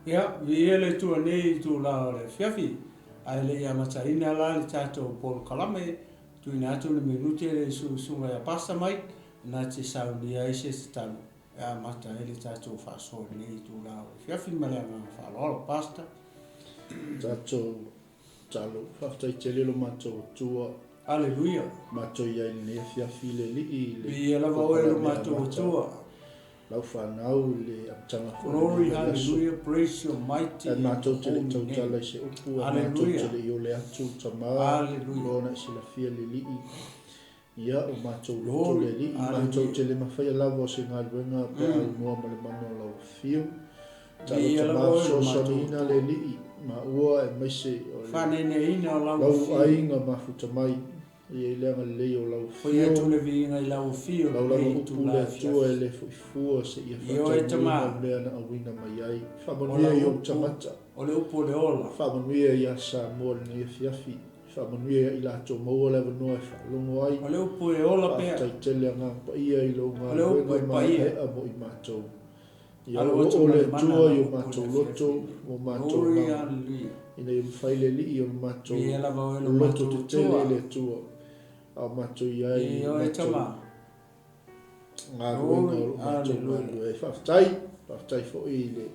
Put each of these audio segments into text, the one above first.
Ia, viia le Atua nei i itula o le afiafi, ae le i amataina la le tatou polokalame, tuuina atu le minute lea i susuga ia Pastor Mike na te saunia ai se tatalo e amata ai le tatou faasoa i lenei itula o le afiafi ma le agaga faaaloalo. Pastor. Tatou tatalo. Faafetai tele lo matou Atua. Aleluia. Matou i ai i lenei afiafi le Alii i le Viia lava oe lo matou Atua. Lau fanau i le amataga foi o lenei vaiaso. Glory, hallelujah, praise your mighty Ae and matou te le i holy tautala name. i se upu, ae matou Hallelujah. te le i ole atu, Tama, Hallelujah. loa ona e silafia le Alii. Ia, o matou loto le Glory, Alii, matou hallelujah. te le mafaia lava o se galuega pe a aunoa ma le mana o lau afio. Talo Viia Tama lava oe lo matou fesoasoaniina le Atua. Alii, maua aemaise o le Faanainaina o lau lau afio. aiga mafuta mai. Ia i le agalelei o lau Foi atu afio, le viiga i lau afio lau lava lenei upu itula le Atua e afiafi. le foi fua seia Ioe faataunuuina le Tama, mea na auina mai ai. o Faamanuia lau i ou upu, tagata. o le upu o le ola. Faamanuia ia Samoa i lenei afiafi. Faamanuia ia i latou maua le avanoa e faalogo ai. O le upu e ola pea. Faafetai tele Agaga Paia i lou O le upu galuega e paia. maeaea mo i matou. Ia Alo atu oo ma le le mana Atua i lau o upu i le matou afiafi loto lenei. ma o matou Glory, agaga, hallelujah. ina ia mafai le Alii ona matou Viia lava oe lo loto matou tetele Atua. i le Atua, a o matou i ai i le Ioe matou Tama. galuega o Glory, lo o matou hallelujah. galulue ai. Faafetai, faafetai foi i le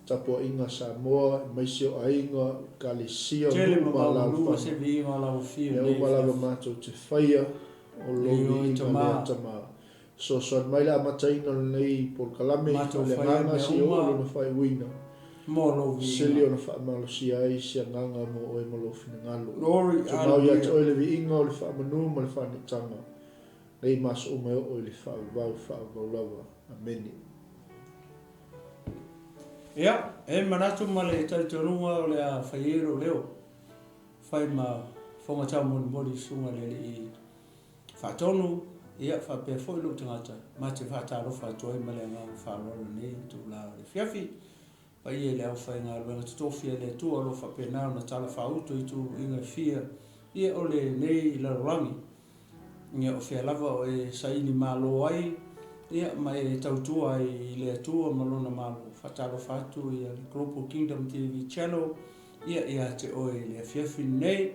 tapuaiga a Samoa, aemaise o aiga, Ekalesia, Tele nuu ma ma maualuluga se alaalafaga, viiga o lau afio mea nei uma lava afiafi. matou te faia, o lou Ioe viiga lea Tama. Tama. Fesoasoani mai le amataina o lenei polokalame Matou faia faaleagaga mea seia oo uma lona faaiuina. mo lou Sili viiga. ona faamalosia ai se agaga mo oe ma lou finagalo. Glory, Tumau ia te hallelujah. oe le viiga o le faamanu ma le faaneetaga, nei ma aso uma e oo i le faavavau faavavau lava. Amene. Ia, e manatu ma le talitonuga o le a fai ai lou leo, fai ma fofoga taumolimoli i susuga i le Alii Faatonu, ia faapea foi lou tagata, ma te faatalofa atu ai ma le agaga faaaloalo i lenei itula o le afiafi. Paia i le aufaigaluega totofi a le Atua o lo o faapena ona talafaauto i tuluiga e fia ia o lenei lalolagi. Ia o fea lava o e saili malo ai ia ma e tautua ai i le Atua ma Lona Malo. Faatalofa atu ia le Global Kingdom TV Channel ia ia te oe i le afiafi lenei.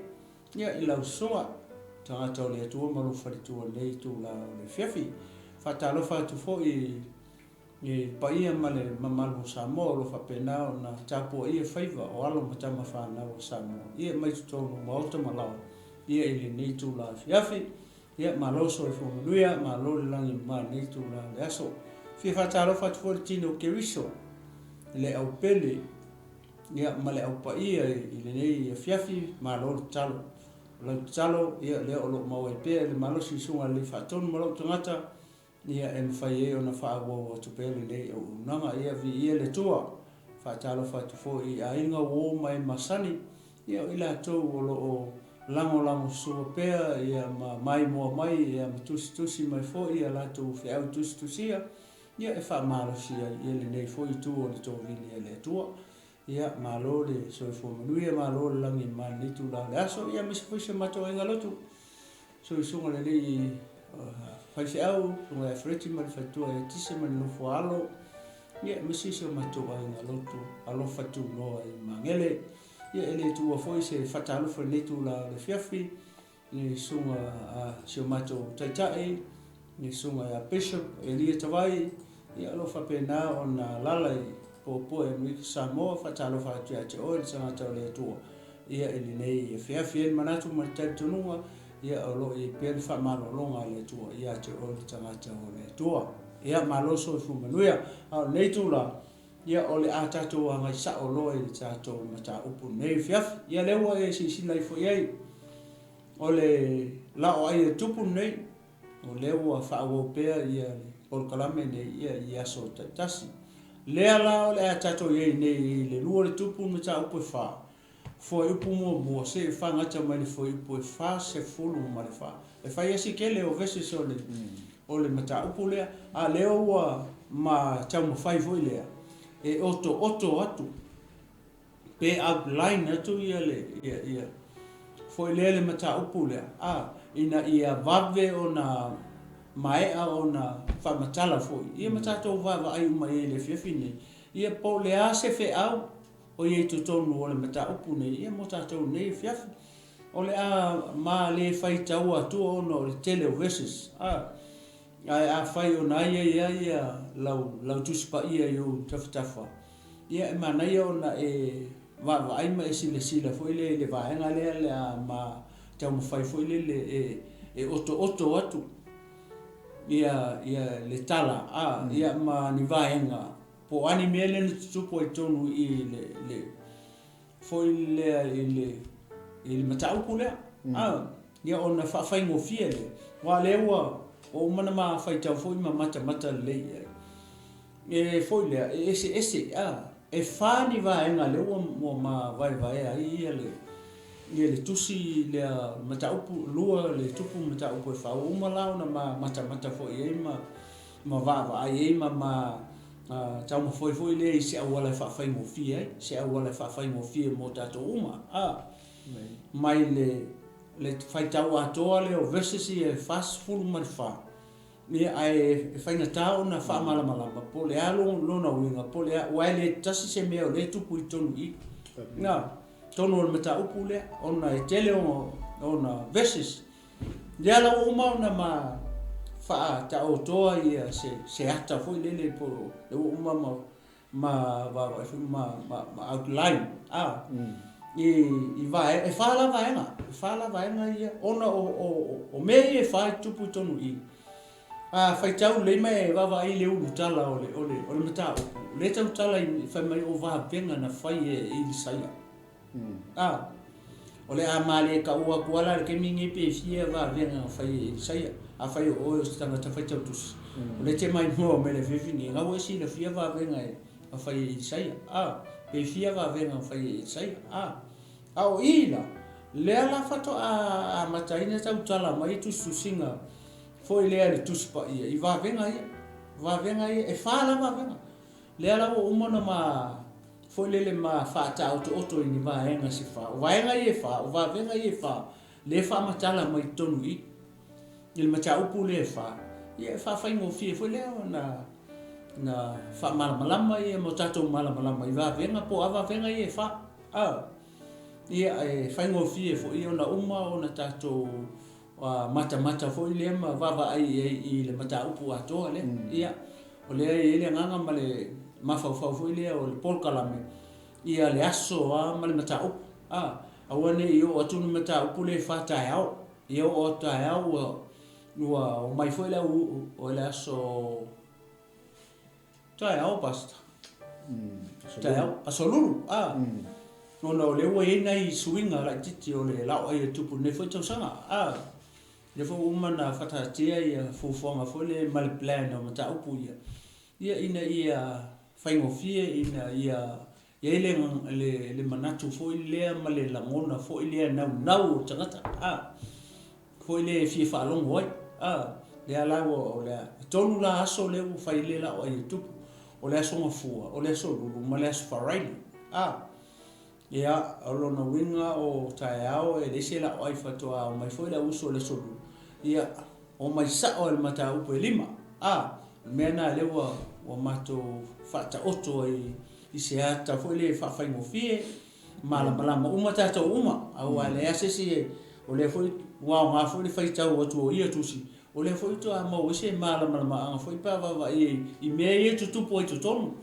Ia, i lau soa, tagata o le Atua ma lou faletua i lenei itula o le afiafi. Faatalofa atu foi i le paia ma le mamalu o Samoa o lo o faapena ona tapuaia faiva o alo ma tama fanau a Samoa, ia mai totonu o maota ma laoa, ia i lenei itula afiafi. Ia, malo soifua manuia, malo le lagi ma lenei itula o le aso. Fia faatalofa atu foi i le tino o Keriso, le aupele, Ia, ma le Au Paia i lenei afiafi, malo le tatalo. O lau tatalo, ia, lea o lo o maua ai pea i le malosi i Susuga Lelei Faatonu ma lou tagata, ia, e mafai ai ona faaauau atu pea lenei auaunaga. Ia, viia le Atua. Faatalofa atu foi i aiga uo ma e masani, ia, o i latou o lo o lagolagosua pea, ia, ma maimoa mai, ia, ma tusitusi mai foi a latou feau tusitusia, Ia e faamalosi ai ia lenei foi itu o le tovini a le Atua. Ia malo le soifua manuia, malo le lagi ma lenei itula o le aso, ia aemaise foi si o matou aiga lotu, suisuga lelei faifeau, susuga ia Fereti ma le faletua ia Tise ma le nofo a alo, ia aemaise si o matou aiga lotu alofa tunoa i Magele. Ia e le tuua foi se faatalofa i lenei itula o le afiafi, le susuga a si o matou Taitai, le susuga ia Bishop Elia Tavai, ia o lo o faapena ona alaala i Poapoa i Amerika Samoa, faatalofa atu ia te oe le tagata o le Atua, ia i lenei afiafi. E i ai le manatu ma le talitonuga, ia o lo o i ai pea le faamalologa a le Atua ia te oe le tagata o le Atua. Ia malo soifua manuia. A o lenei itula, Ia, o le a tatou agai sao loa i le tatou mataupu lenei afiafi. Ia, lea ua e silasila ifo i ai, o le laoai a tupu lenei, o lea ua faaauau pea ia le polokalame lenei ia, i aso taitasi. Lea la o le a tatou i ai nei i le lua o le tupu mataupu e fa, Fuaiupu muamua, seia fagata mai le fuaiupu e 44. E fai lava si tele o verses o le, o le mataupu lea, a o lea ua ma taumafai foi lea e otooto atu pe outline atu ia le, ia, ia, foi lea le mataupu lea, a, ina ia vave ona maea ona faamatala foi, ia ma tatou vaavaai uma i ai i le afiafi lenei, ia po o le a se feau. o i ai i totonu o le mataupu nei, ia mo tatou nei afiafi. O le a ma le faitau atua ona o le tele o verses, a, ae afai o na i ai lava ia lau, lau Tusi Paia i ou tafatafa, ia e manaia ona e vaavaai ma e silasila foi lea i le vaega lea o le a ma taumafai foi lele e, e otooto atu ia, ia le tala, a, ia ma ni vaega po o a ni mea lea na tutupu ai i totonu i i le, le, foi lea i le, i le mataupu lea, a, ia ona faafaigofie lea, aua o lea ua, ua uma ona ma faitau foi ma matamata lelei i ai. E foi lea, e eseese, a, e fa ni vaega lea ua, ua ma vaevaea ai ia le, ia le tusi lea mataupu, lua le tupu mataupu e fa, ua uma la ona ma matamata foi i ai ma, ma vaavaai ai ma ma taumafai foi lea i se auala e faafaigofie ai, se auala e faafaigofie mo tatou uma, a, mai le, le faitau atoa lea o verses ia e 44, ia, ae e faigata ona faamalamalama po o le a lona uiga, po o le a, aua e le tasi se mea o lea e tupu i totonu i i, na, totonu o le mataupu lea, ona e tele ona verses. Lea la ua uma ona ma faataotoa ia se, se ata foi lele po o lea ua uma ma, ma vaavaai foi ma, ma, ma outline a, i, i vaega, e fa la vaega, e fa la vaega ia, ona o, o, o mea ia e fa e tutupu i totonu i i. A faitau lelei ma e vaavaai i le ulutala o le, o le, o le mataupu, o lea e tautala i, fai mai o vavega na fai e Elisaia. A, o le a malie taua atu lava la i le taimi lenei pe fia vavega na fai e Elisaia. Afai o oe o se tagata faitau tusi, o lea e te maimoa mai i le afiafi nei, na ua e silafia vavega na fai e Elisaia. A, pe fia vavega na fai e Elisaia. A, a o i la, lea la faatoa amata ai ona tautala mai tusitusiga foi lea i le Tusi Paia i vavega ia. Vavega ia, e fa la vavega. Lea la ua uma ona ma foi lele ma faataotooto i ni vaega se fa. O vaega ia e fa, o vavega ia e fa, lea e faamatala mai totonu i i le mataupu lea e fa, ia e faafaigofie foi lea ona na faamalamalama ia ma o tatou malamalama i vavega po o a vavega ia e fa. A, ia e faigofie foi ona uma ona tatou matamata foi lea ma vaavaai i ai i le mataupu atoa lea. Ia, o lea e i ai le agaga ma le mafaufau foi lea o le polokalame, ia le aso lava ma le mataupu. A, aua ne i oo atu le mataupu lea e fa taeao. Ia oo atu taeao ua, ua omai foi le au, o le aso Taeao, Pastor. Taeao, aso Lulu, a. Ona o lea ua i ai nai suiga laitiiti o le laoai a Tupu i lenei foi tausaga, a. Lea foi ua uma ona faataatia ia fuafuaga foi lea ma le plan o mataupu ia, ia ina ia faigofie, ina ia i ai le, le manatu foi lea ma le lagona foi lea naunau o le tagata, a. Foi lea e fia faalogo ai. A, lea la ua, o le a, e tolu la aso lea ua fai ai le laoai e Tupu. O le aso Gafua, o le aso Lulu ma le aso Faraile. A, ia, o lona uiga o taeao e leai se laoai faatoa omai foi le auuso i le aso Lulu. Ia, omai sao i le mataupu e lima. A, o le mea lena lea ua, ua matou faataoto ai i se ata foi lea e faafaigofie, malamalama uma tatou uma, aua e leai lava se isi e, o lea foi ua aoga foi le faitau atu o ia tusi, o lea foi faatoa maua ai se malamalamaaga foi pe a vaavaai i ai i mea ia e tutupu ai i totonu.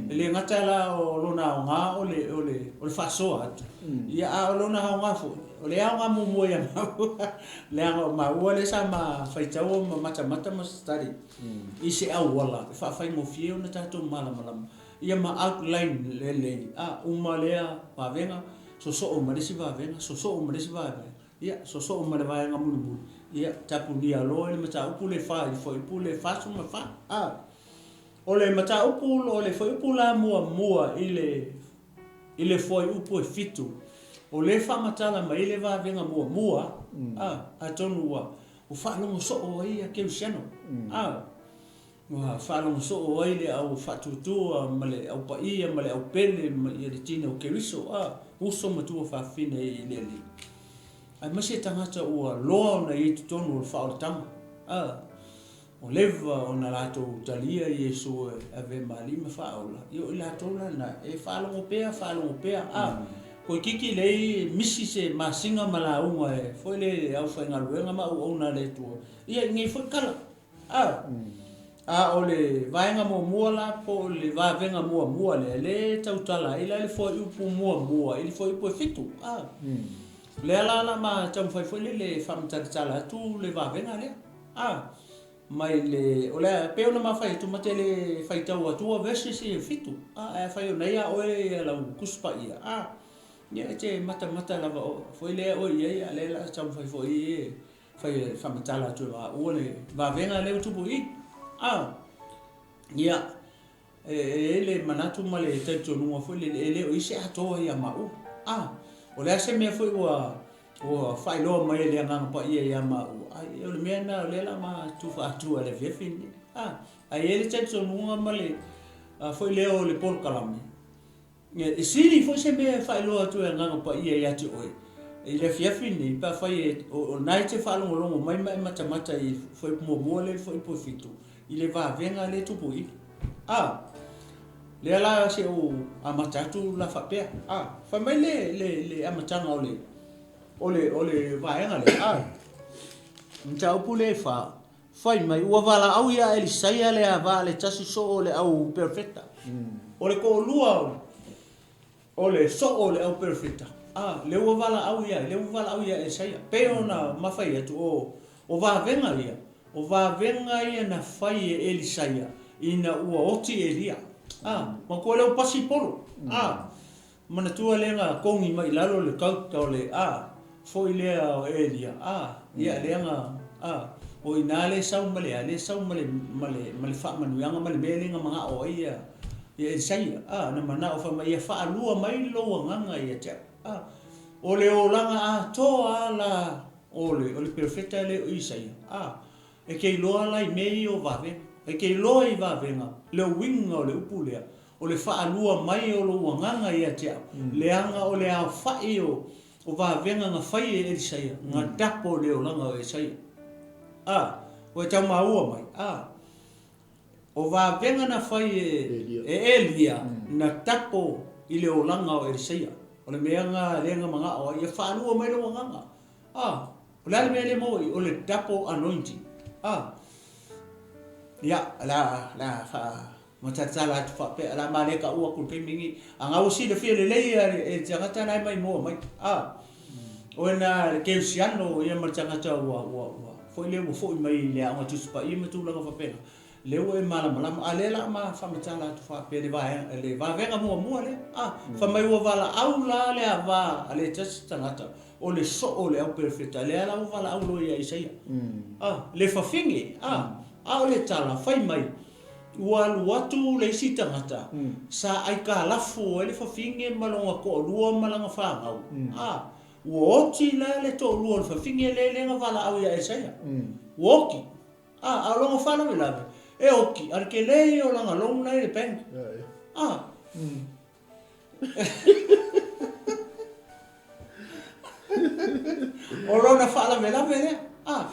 E le gata la o lona aoga o le, o le, o le faasoa atu, ia a o lona aoga foi, o le aoga muamua ia maua, leaga o maua lea sa ma faitaua ma matamata ma study i se auala e faafaigofie ona tatou malamalama. Ia ma outline lelei, a uma lea vavega, sosoo ma le isi vavega, sosoo ma le isi vavega, ia, sosoo ma le vaega mulimuli, ia, tapunia loa i le mataupu le fa i le fuaiupu le 44. A o le mataupu, o le fuaiupu la muamua i le, i le fuaiupu e fitu, o lea e faamatala mai ai le vavega muamua, a, atonu ua, ua faalogo soo ai ia Kerisiano, a. Ua faalogo soo ai le au faatuatua ma le au paia ma le au pele ma ia le tino o Keriso, a, uso ma tuafafine i le Alii. Aemaise tagata ua loa ona i ai totonu o le faaolataga, a. Ua leva ona latou talia Iesu e ave ma alii ma faaola, ia o i latou la na e faalogo pea, faalogo pea, a, toeitiiti leai misi se masina ma lauga e foi le le aufaigaluega ma auauna a le Atua, ia i nei foi tala, a. A o le vaega muamua la po o le vavega muamua lea, lea e tautala ai la le fuaiupu muamua i le fuaiupu e 7, a. Lea la la ma taumafai foi lele e faamatalatala atu le vavega lea. A, mai le, o le a, pei ona ma fai atu, ma te le faitau atua verses ia e 7, a, ae afai o na ia oe ia lau Tusi Paia, a, ia e te matamata lava o, foi lea oe i ai, a lea la taumafai foi e fai e faamatala atu e maua le vavega lea ua tupu i i. A, ia, E i ai le manatu ma le talitonuga foi lele e le o i ai se atoa ia maua. A, o le a se mea foi ua ua faailoa mai e le Agaga Paia ia maua, ai, o le mea lena o lea la ma tufa atua i le afiafi lenei. A, ae i ai le talitonuga ma le foi lea o le polokalame, E sili foi se mea e faailoa atu e Agaga Paia ia te oe i le afiafi lenei, pe afai e, o lena e te faalogologo mai ma e matamata i le fuaiupu muamua lea i le fuaiupu e 7, i le vavega lea e tupu i i. A, lea la se i ou amata atu la faapea. A, fai mai le, le, le amataga o le, o le, o le vaega lea. A, mataupu lea e 4, Fai mai, ua valaau ia Elisaia le ava a le tasi soo o le au perofeta. O le toalua o le soo o le au perofeta, a, lea ua valaau ia, lea ua valaau ia Elisaia. Pei ona ma fai atu, o, o vavega ia, o vavega ia na fai e Elisaia ina ua oti Elia. A, manatua lea ua pasi polo. A, Manatua lea na kogi mai i lalo le kauta o le a foi lea o Elia a ia lea na a o ina lea sau ma le a lea sau ma le ma le ma le faamanuiaga ma le mea lea na manao ai ia ia Elisaia a na manao fai mai ia faalua mai lou agaga ia te au a o le olaga atoa a la o le o le perofeta lea o Isaia a e te iloa la i mea ia o vavega e te iloa i vavega le uiga o le upu lea O le faalua mai o lou agaga ia te au, leaga o le aofai o vavega na fai e Elisaia, na tapo i le olaga o Elisaia. A, ua e tau maua mai, a, o vavega na fai e Elia, na tapo i le olaga o Elisaia. O le mea na lea na manao ai, ia faalua mai lou agaga. A, o le a le mea lea e maua i i? O le double anointing. A, ia, o le a, o le a faa Ma tatala atu faapea, la ma le taua atu i le taimi lenei. A na ua silafia lelei e le tagata la e maimoa mai. A, oe na le kerisiano ia ma le tagata ua, ua, ua, foi lea ua foi mai i le Aoga Tusi Paia ma tulaga faapena, lea ua e malamalama. A lea la ma faamatala atu faapea le vaega, le vavega muamua lea. A, fai mai ua valaau la le ava a le tasi tagata, o le soo o le au perofeta, lea la ua valaau loa ia Isaia. A, le fafine, a, a o le tala, fai mai, Ua alu atu le isi tagata sa aikalafu ai le fafine ma lona toalua ma lana fanau, a ua oti la le toalua o le fafine lea lea na valaau ia Esaia. Ua oti, a, a o lona faalavelave, e oti, a o le tele ia o lana loan la i le bank. A. O lona faalavelave lea, a,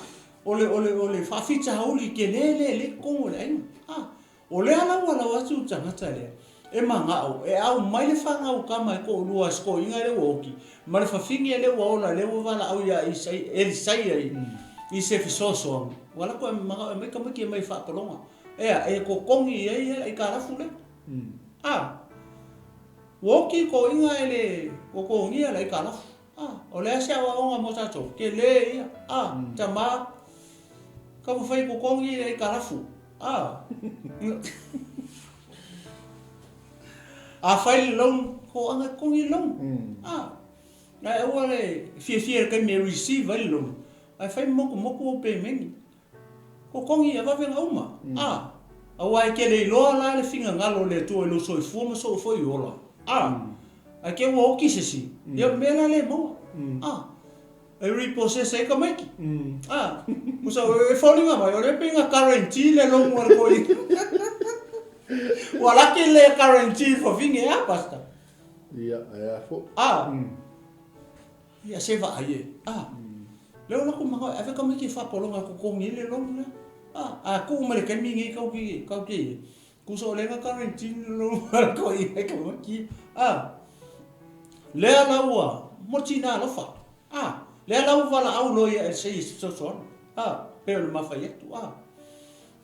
o le, o le, o le faafitauli tele lea e le totonu o le aiga. A, o lea la ua lau atu le tagata lea, e manao e aumai le fanau tama e toalua a si toeaina lea ua oti, ma le fafine lea ua ola lea ua valaau ia Elisaia i, i se fesoasoani. Ua alu atu e manao e aumai tamaiti e aumai e faapologa. Ea, e totogi i ai le aitalafu lea. A, ua oti toeaiina e le totogia le aitalafu. A, o le a se aoaoga mo tatou? Tele ia. A, tama, taumafai e totogi le aitalafu. A, afai le loan, toaga e totogi le loan. A, ae aua le fiafia i le taimi e receive ai le loan, ae fai motumotu ou pemeni. Totogi ia vavega uma, a, aua e te le iloa la le finagalo o le Atua i lou soifua ma sou foi ola, a, ae te ua oti se isi, ia o le mea la lea e maua, a, e repossess ai tamaiti, a, musa e foliga mai o lea pei na guarantee le loan a le toeaina, ua laki le guarantee i le fafine, a pastor? Ia, ae a foi. A. Ia se vaai e. A. Lea o latou manao e ave tamaiti e faapologa e totogi ai le loan lea. A tuu mai le taimi lenei tau te, tau te tusa o lea na guarantee lou toeaina i tamaiti ia. Lea la ua, mo le tina alofa, lea la ua valaau loa ia Elisei e fesoasoani, pei o le ma fai atu.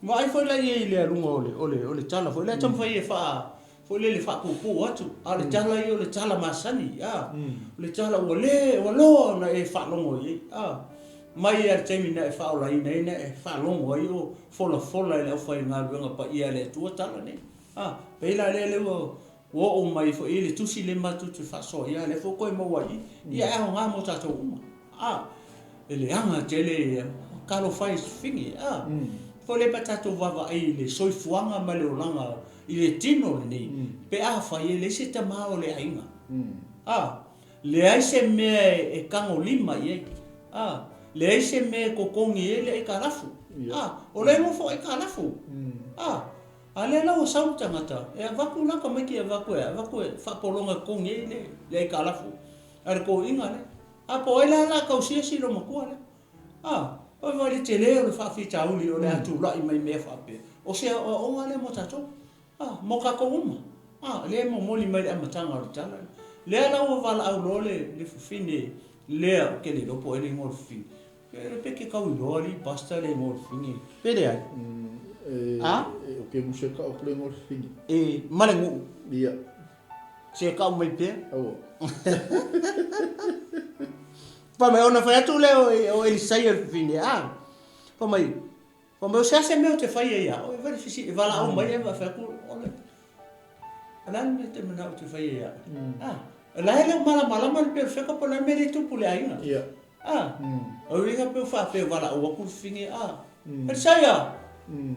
Vaai foi la i ai i le aluga o le, o le, o le tala foi lea, taumafai e faa, foi lele faapuupuu atu, a o le tala ia o le tala masani, a, o le tala ua le, ua loa ona e faalogo i ai, a, mai lava i le taimi na e faaolaina ai na e faalogo ai o folafola e le aufaigaluega paia a le Atua tala nei, a, pei la lea lea ua ua oo mai foi i le tusi lea matou te faasoa ai, a lea foi ua toe maua i i, ia e aoga mo tatou uma. A, e leaga tele ia, talofa e i se fafine, a, foi lea pe a tatou vaavaai i le soifuaga ma le olaga i le tino lenei, pe afai e leai se tama o le aiga, a, leai se mea e tagolima i ai, a, leai se mea e totogi ai le aitalafu, a, o lea e nofo aitalafu, a, a lea la ua sau le tagata e avatu la tamaiti e avatu e avatu e faapologa e totogi ai le aitalafu a le toeaina lea. A po o ai la o le a tausia si loomatua lea? A, vaivai le tele o le faafitauli o le a tulai mai mea faapea, o se aoaoga lea mo tatou, a, mo tatou uma. A, lea e momoli mai le amataga o le tala lea. Lea la ua valaau loa le, le fafine lea, ou te le iloa po o ai le igoa o le fafine. Pe, pe te tau iloa alii pastor le igoa o le fafine, pe leai? E, A? e, o ke musa ka o le igoa o le fafine. E, ma le nuu. Ia. Se kau mai pea. Aua. Fai mai, ona fai atu lea o Elisaia i le fafine, a, fai mai, fai mai, o se a se mea ou te faia ia oe? Vai le fesili, valaau mai e fai atu, o le, o le a le mea e te manao ou te faia ia oe? A, o la e le o malamalama le perofeta po o le a le mea lea e tupu i le aiga. Ia. A, o le uiga pei ua faapea ua valaau atu le fafine, a, Elisaia,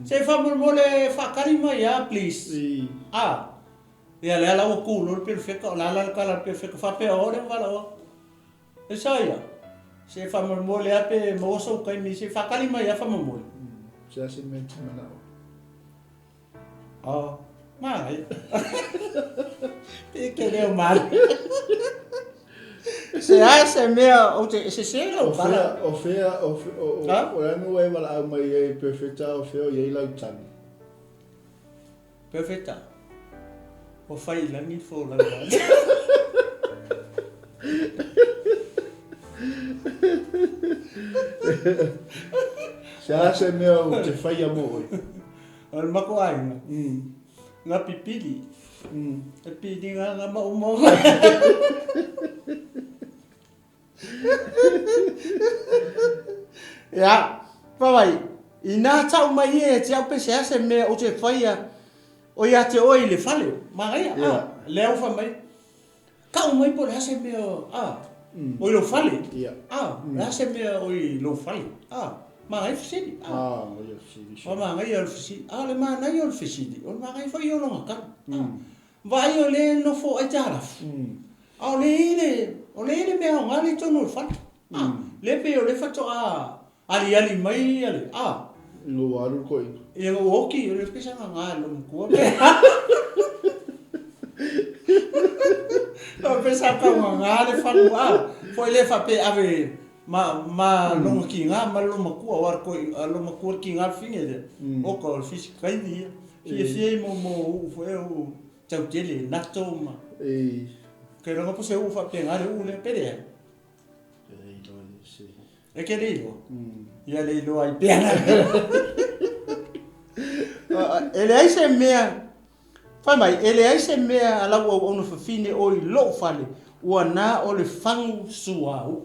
se i faamolemole faatali mai a, please. A, Ia lea la ua tu loa le perofeta, o le a la le tala a le perofeta faapea o lea ua valaau atu. Esaia, se faamolemole lava pe maua sou taimi se i faatali mai lava faamolemole. Se a se mea e te manao. Oh, manaia. Pe ke leo male. Se a se mea ou te sese lau tala. O fea, o fea, o, o, o le a le mea ua e valaau mai ai i le perofeta o fea o i ai lau tali. Perfecta. Ua fai i lagi le folauga. Se a se mea ou te faia mo oe? O le matou aiga, na pipili. E piliga na maumau. Ia, fai mai, inā tau mai ia ia te au pe se a se mea ou te faia o ia te oe i le fale, manaia, a, lea ua fai mai, tau mai po o le a se mea, a, o i lou fale, a, o le a se mea o i lou fale, a, manaia fesili, a, o manaia o le fesili, a o le manaia o le fesili, o le manaia foi ia o lona tali, a. Vaai o lea e nofo aitalafu, a o lea e i ai o lea e i ai le mea aoga lea i totonu o le fale. A, lea pei o lea faatoa aliali mai ia le, a. Ina ua alu le toeaina. Ina ua oti, o lea pei sa gaga e lou matua pe. Pei sa tau gaga le fagu, a, foi lea faapea e ave ma, ma lona tiga ma lou matua, aua o lou matua le tiga le fine lea. Oka, o le fisikaini ia. Fiafia i mo mo uu foi au tau tele nato ma. Ei. Ke iloa po se uu faapena le uu lea pe leai. E le iloa e se. E ke le iloa. Ia le iloa ai pea. E leai se mea, fai mai, e leai se mea a lau auauna fafine o i lou fale, ua na o le fagu suauu.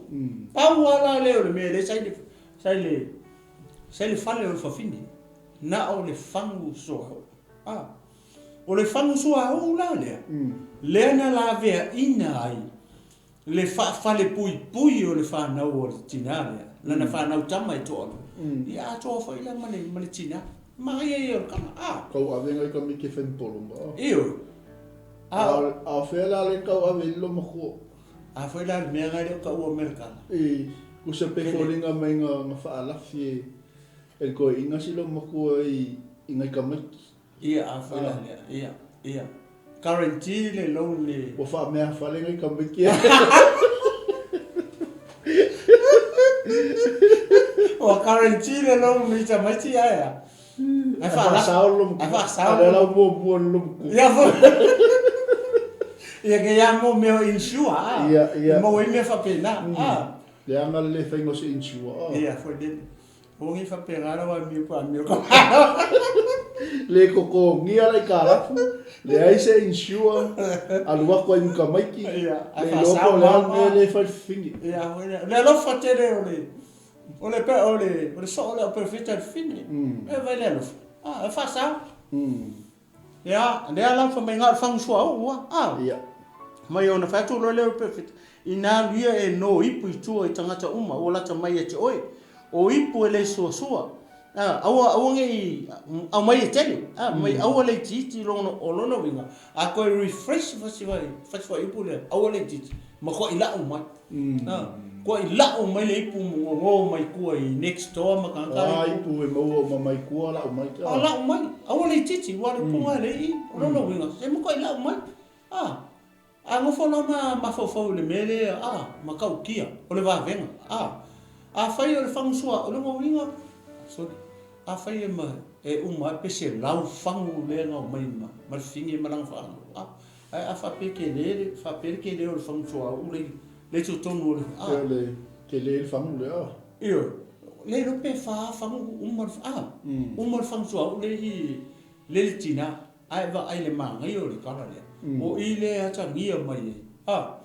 Pau lava la lea o le mea lea sa i le, sa i le, sa i le fale o le fafine. Na o le fagu suauu. A. O le fagu suauu la lea, lea na laveaina ai le faafalepuipui o le fanau a le tina lea, lana fanau tama e toalua, ia atoa foi la ma le, ma le tina. Manaia ia o le tala. A. Tau ave ngai ka mike whai polo ma. Ioe. A. A o whea la le tau ave i lo makua. A foi la le mea ngai le o ka ua mea le tala. I, kusa pe foliga mai nga, nga whaalafi e. E koe inga si lo makua i i ngai tamaiti. Ia, a foi la lea. Ia, ia. Guarantee le loan le. Ua faamea fale ngai tamaiti. Ua guarantee le lou nei tamaiti ae a. Ae faasao le Ae faasao. A lea la ua muamua le lomatua. Ia foi. Ia kei a mo mea o insure a. Ia, ia. E maua ai mea faapena a. Leaga le le faiga o se insure a. Ia foi lele. Aua nei faapena lau amio po amio ka Le totogia le aitalafu, leai se insure, alu atu ai ma tamaiti, Ia, ae le iloa faasao po o le a le ma mea lea e fai le fafine. Ia, foi lea. Le alofa tele o le o le pe o le o le soo lea o perofeta i le fafine. E vai le alofa. Ah, e faasao. Ia, lea la fai mai na o le fagu suauu a. Ah. Ia. Mai ona fai atu loa lea o le perofeta, ina alu ia e no ipu i tua i tagata uma ua lata mai ia te oe. O ipu e le suasua. A, aua, aua ne i aumai e tele. A, mai aua le itiiti lona, o lona uiga, a toe refresh fasi fai, fasi fuaiupu lea, aua le itiiti, matuai lau mai. A, tuai lau mai le ipu gogo mai tua i next door ma tagata le ipu. A ipu e maua uma mai tua lau mai. A, lau mai, aua le itiiti, ua le upuga e le i, o lona uiga, se matuai lau mai. A. A nofo la ma mafaufau i le mea lea, a, matautia, o le vavega, a. Afai o le fagu sua, o lona uiga, sorry, afai e ma, e uma ae pe 100 fagu lea na omai ma, ma le fafine ma lana fanau, a. Ae a faapea e tele le, faapea le tele o le fagu suauu le, le i totonu o le, a. O le tele le fagu lea, a. Ioe, le iloa pe fa fagu uma le, a, uma le fagu suauu le i, le le tina. Ae vaai le manaia o le tala lea. O i lea e atagia mai ai, a,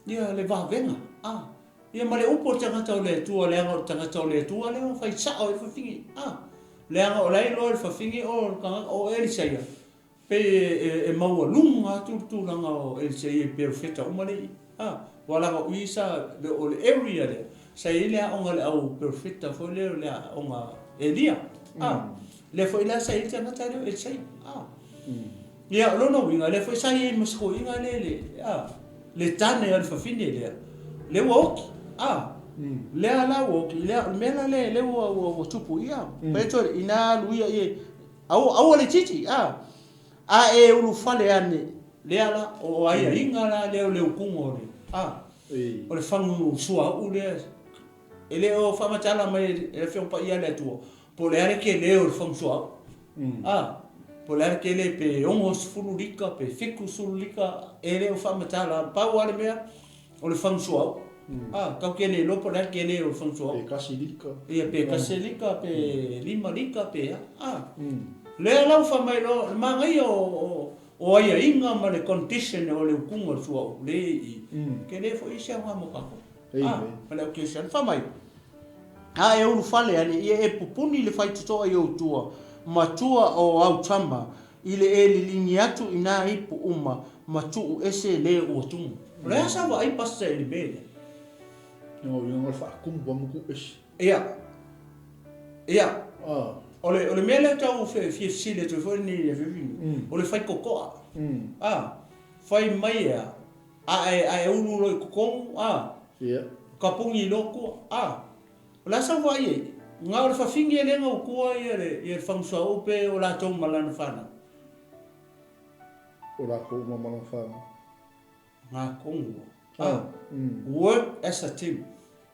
ia le vavega, a, ia ma le upu a le tagata o le Atua, leaga o le tagata o le Atua lea ua fai sao ai le fafine, a, leaga o la e iloa e le fafine o le tagata o Elisaia, pei e, e, e maualuga atu le tulaga o Elisaia i perofeta uma lea i i, a, aua leaga o i sa, o le area lea, sa i ai le aoga a le au perofeta foi lea o le aoga Elia, a. Lea foi la sa i ai le tagata lea o Elisai. A. Ia, o lona uiga, lea foi sa i ai ma si toeaina lea le, a, le tane a le fafine lea, lea ua oti. A. Lea la ua oti, lea, o le mea la lea, lea ua, ua, ua tupu i, a. Fai atu ai, ina alu ia i, aua, aua le itiiti, a. A e ulufale ane, lea la, o aiaiga la lea o le utuga o le, a, o le fagu suauu lea, e le o faamatala mai e le Afioga Paia a le Atua, Po o le a le tele o le fagu suauu? A, po o le a le tele pe 60 lita pe 70 lita, e le o faamatala, pau lava le mea, o le fagu suauu. A, tatou te le iloa po o le a le tele o le fagu suauu. Pe tasi lita. Ia, pe tasi lita, pe lima lita, pe a. A, lea la ua fai mai loa, le manaia o, o aiaiga ma le condition o le utuga o le suauu, lea e i i, tele foi isi aoga mo tatou. A, ma le aukerisiano. Fai mai, A e ulufale ane, ia e pupuni le faitotoa i ou tua, ma tua o au tama, i le e liligi atu i nā ipu uma, ma tuu ese le ua tumu. O le a sa vaai pastor i le mea lea? Lona uiga o le faatumu pa ma tuu ese. Ia. Ia. O le, o le mea lea tau fia fesili atu ai foi lenei afiafi nei, o le faitotoa. A, fai mai e a? A e, a e ulu loa i totonu, a. Ia. Ka pogi loa tua, a. O le a sau vaai ai? Na o le fafine lea na utua ia le, ia le fagusuauu pe o latou ma lana fanau? O latou uma ma lana fanau. Ga tonu a. Work as a team.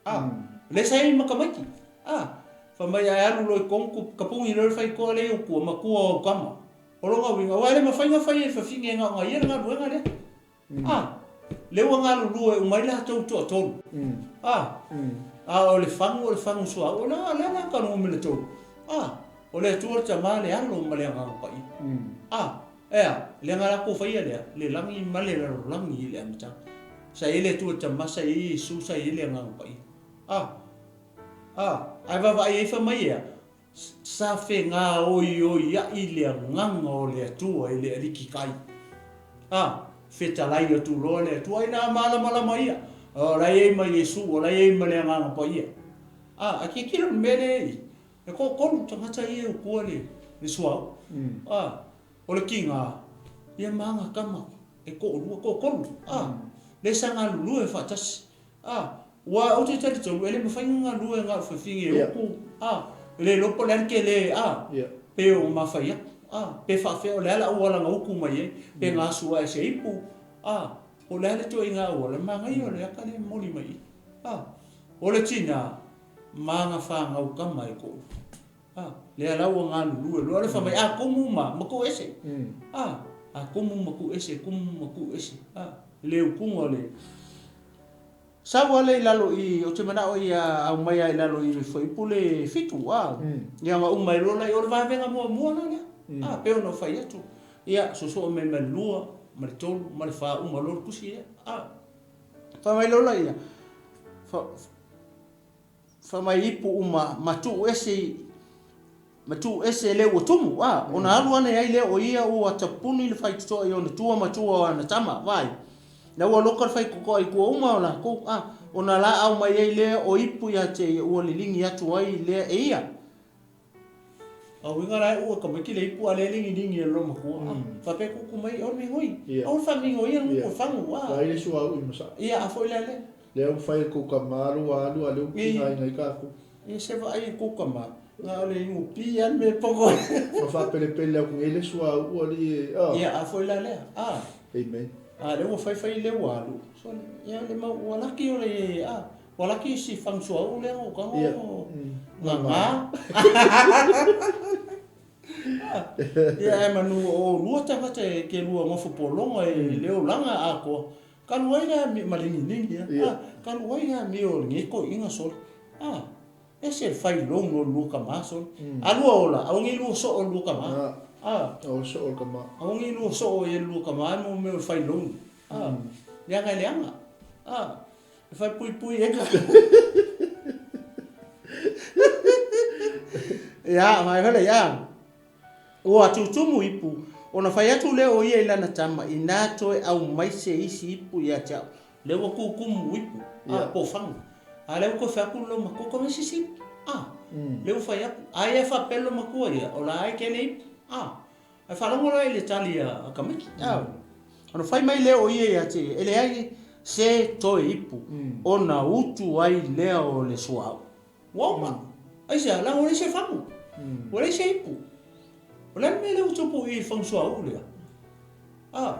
A. Lea sa i ai ma tamaiti. A. Fai mai a e alu loa i totonu, ka pogi loa le faitoa lea i ou tua, ma tua o au tama. O lona uiga, aua e le mafai ona fai e le fafine e na ona ia le galuega lea. A, lea ua galulue uma ai latou toatolu. A, a o le fagu o le fagu suauu, o le a la ka numera tolu? A, o le Atua le Tama, le Alo ma le Agaga Paia. A, e a, leaga latou faia lea, le lagi ma le lalolagi i le amataga. Sa i ai le Atua le Tama, sa i ai Iesu, sa i ai le Agaga Paia. A, a, ae vaavaai ai fai mai e a? Sa fegaoioiaʻi le agaga o le Atua i le aliki kai. A, fetalai atu loa le Atua, ai na malamalama ia, o la e i ai ma Iesu, o la e i ai ma le Agaga Paia. A, a tilotilo i le mea lea i, e toatolu tagata ia e utua le, le suauu. A, o le tiga, ia ma ana tama e toalua, toatolu. A, lea sa galulue faatasi. A, ua ou te talitonu e le mafai ona galue na o fafine e upu, a, e le iloa po o le a le tele, a, pe o mafai atu, a, pe faafefea, o le a le auala na utu mai ai, pe na asu ae se ipu, a, po o le a le ituaiga auala, manaia o le ata lea e momoli mai i i. A, o le tina, Ma aga fanau tama e toalua. A, lea la ua galulue loa le fai mai, a tumu ma, ma tuu ese. A, a tumu ma tuu ese, tumu ma tuu ese. A, le utuga o le sau lava lea i lalo i, ou te manao ia aumai lava i lalo i le fuaiupu le 7, a, ia ona uma ai loa lea, o le vavega muamua la lea. A, pei ona ou fai atu, ia, soosoo mai ma le 2, ma le 3, ma le 4, uma loa le tusi lea. A, fai mai loa lea, fa, Fai mai ipu uma ma tuu ese i ma tuu ese le ua tumu, a, ona alu ane ai lea o ia ua tapuni le faitotoa i ona tua ma tua o ana tama, vaai, la ua loka le faitotoa i tua uma o lakou, a, ona laau mai ai lea o ipu ia te ia ua liligi atu ai lea e ia. A uiga la e ua tamaiti le ipu a lea ligi ligi e lou matua a faapea tutu mai o le migoi aua le faamigoia le gutu o le fagu a. Vaai le suauu i Masaa. Ia a foi la lea. Lea ua fai e kou tama alu ua alu a lea ua tigaina ai tatou. Ia se vaai e kou tama na o le igopi a le mea e poto ai. Ma faapelepele atu nei le suauu alii e a. Ia a foi la lea a. Amen. A lea ua fai fai lea ua alu sole ia le mau ua laki o le a. Ua laki si fagu suauu lea na ou tago gaga. Ia ae manu o oulua tagata e ke lua nofo pologa i le olaga atoa, talu ai le amio, ma linilingi a, talu ai le amio o lenei toeaina sole. A, ese le fai loan o le lua tama sole. A lua ola, aua nei lua soo i le lua tama. A, Aua soo le tama. Aua nei lua soo i le lua tama mo mea o le fai loan. A, leaga e leaga. A. E fai puipui e ka. Ia, mai hole ia. Ua tutumu ipu, ona fai atu lea o ia i lana tama, inā toe aumai se isi ipu ia te au. Lea ua tutumu ipu, a, po o fagu. A lea ua toe fai atu le loomatua, toe aumai se isi ipu. A, lea ua fai atu. A ia faapea le loomatua ia, o la e tele ipu. A, Ae faalogo loa i le tali a tamaiti, ona fai mai lea o ia ia te ia, e leai se toe ipu ona utu ai lea o le suauu. Ua uma. Aisea? Leaga ua leai se fagu. Ua leai se ipu. O le a le mea lea ua tupu i i le fagu suauu lea? A,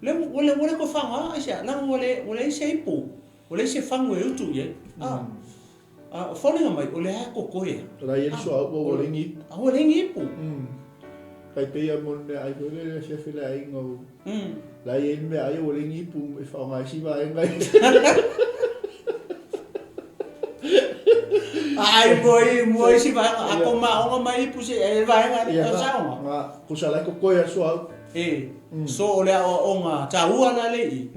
lea ua le toe faga, aisea? Leaga ua leai se ipu. Ua leai se fagu e utu i ai. A, a o foliga mai, o lea e totoe lava. O la e i ai le suauu a ua leai ni ipu. A ua leai ni ipu. Tai pei lava mo le meaai foi lea i le afiafi le aiga o la e i ai le meaai a ua leai ni ipu e faaaoga ai si vaega. Ai mo i mo isi vaega a ko maoga mai ipu se e vaega le saoga. Nga kusa la e totoe lava le suauu. E, so o le aoaoga taua la lea i i,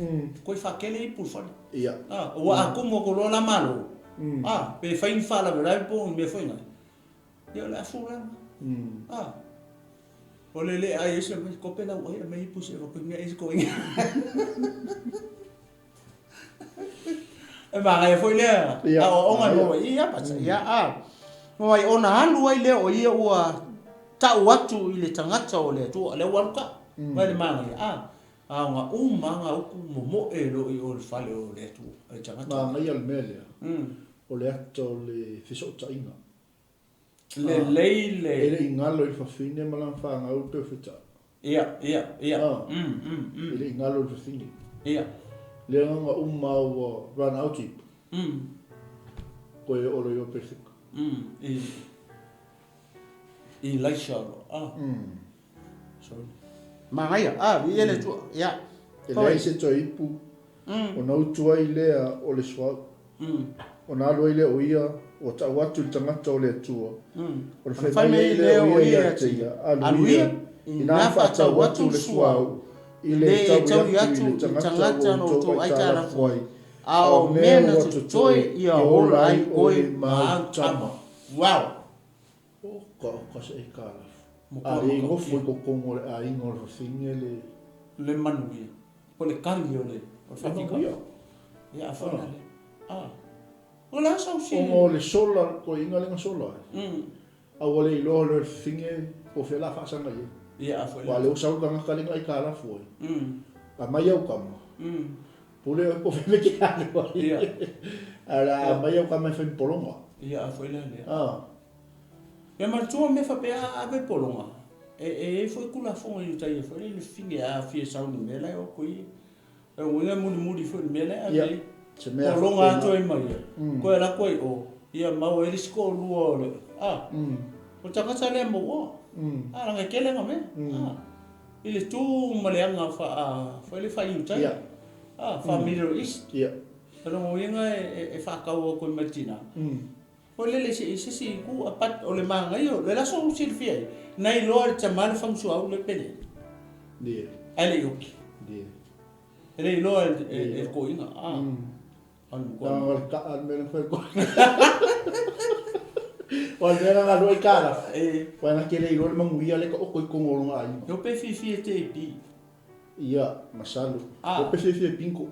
koe faakele ipu i le fale. Ia. A, ua a tumu atu loa la malo. A, pe fai ni faalavelave po o ni mea foi na. Ia o le afu la lena. A, o le le ai ese mai kope lau ai aumai ipu se avatu mea ese toeaina. E manaia foi lea aoaoga e maua i i a pasa. Ia a, mai ona alu ai lea o ia ua tau atu i le tagata o le Atua, lea ua alu tau. Mai le manaia, a, A ona uma lava upu momoe loa i o i le fale o le Atua, le tagata. Manaia le mea lea, o le ata o le fesootaiga. Lelei le. E le i galo i le fafine ma lana fanau le perofeta. Ia, ia, ia. E le i galo i le fafine. Ia. Le agaga uma ua run out ipu. Koe olo i o perofeta. I, Elisha loa. A. Sorry. Manaia, a, viia le Atua. Ia. E leai se toe ipu, ona utu ai lea o le suauu. Ona alu ai lea o ia, ua tau atu i le tagata o le Atua. Ona fai mai ai lea o ia ia te ia, Alu ia, inā faatau atu le suauu, i le taui atu i le tagata ua outou aitalafu ai, a o mea na totoe ia ola ai oe ma au tama. Wow! Oka oka se aitalafu. A le nofo i totonu o le aiga o le fafine le. Le manuia. Po le kali o le faafitauli. Ia a foi la lea. A. O le a sau si. Ona o le sola, toeaiina lea na sola ai. A ua le iloa loa e le fafine po o fea o le a faasaga i ai. Ia a foi la. Aua o lea ua sau le tagata lea na aitalafu ai. Aumai au tama. Pule oe po o fea mea e te alu ai. Ia. Ae o le a aumai au tama e fai ma pologa. Ia a foi la lea. A. Ia manatua mea faapea a ave pologa, e i ai foi Tulafono i uta ia foi lea i le fine a fia sau i le mea la e o atu ai. O lona uiga e mulimuli foi i le mea la e ave ai. Pologa atu ai ma ia, toe alu atu ai i o. Ia maua ai le isi toalua o le, a, o le tagata lea mauoa. A, leaga e tele ana mea, a, i le tu ma le aga faa, foi lea faa-Iutaia, a, faa-Middle East. O lona uiga e faatau atu ai ma le tina. Foi lele i se isi itu, but o le manaia, o le aso ua silafia ai, na iloa e le tama le fagusuaulu lea pe leai. Ae le i oti. E le iloa e le toeaina. Leaga o le kaa le mea na fai koe. O le mea na galua i kalafi. Aua na te le iloa le manuia lea e taoto i totonu o lona aiga. Eo pe fiafia e te i pi. Ia, masalo. Eo pe fiafia e bingo.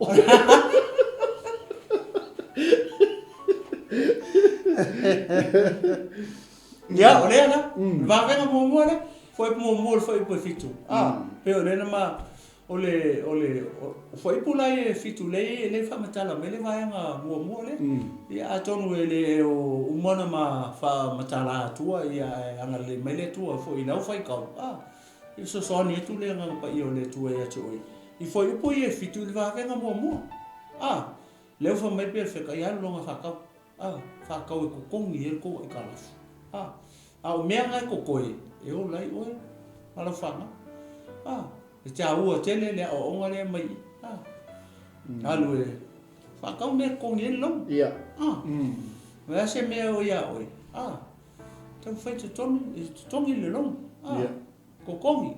Ia, o lea la. O le vavega muamua lea. Fuaiupu muamua o le fuaiupu e 7. Pei o lea na ma O le, o le, o fuaiupu la ia e 7 lea e lea e faamatala mai le vaega muamua lea. Ia atonu e le o uma ona ma faamatala atua ia ae agalelei mai le Atua foi i lau faitau, a, e fesoasoani atu le Agaga Paia o le Atua ia te oe i fuaiupu ia e 7 i le vavega muamua. A, lea ua fai mai pei o le fekai alu loga faatau. A, faatau e totogi ai le tou aitalafu. A, a o mea na e totoe, e ola ai oe ma lau fanau. A, e taua tele le aoaoga lea mai i. A, alu e faatau mea e totogi ai le loan. Ia. A, o le a se mea o ia oe? A, taumafai e totogi le loan. A, Ia. Totogi.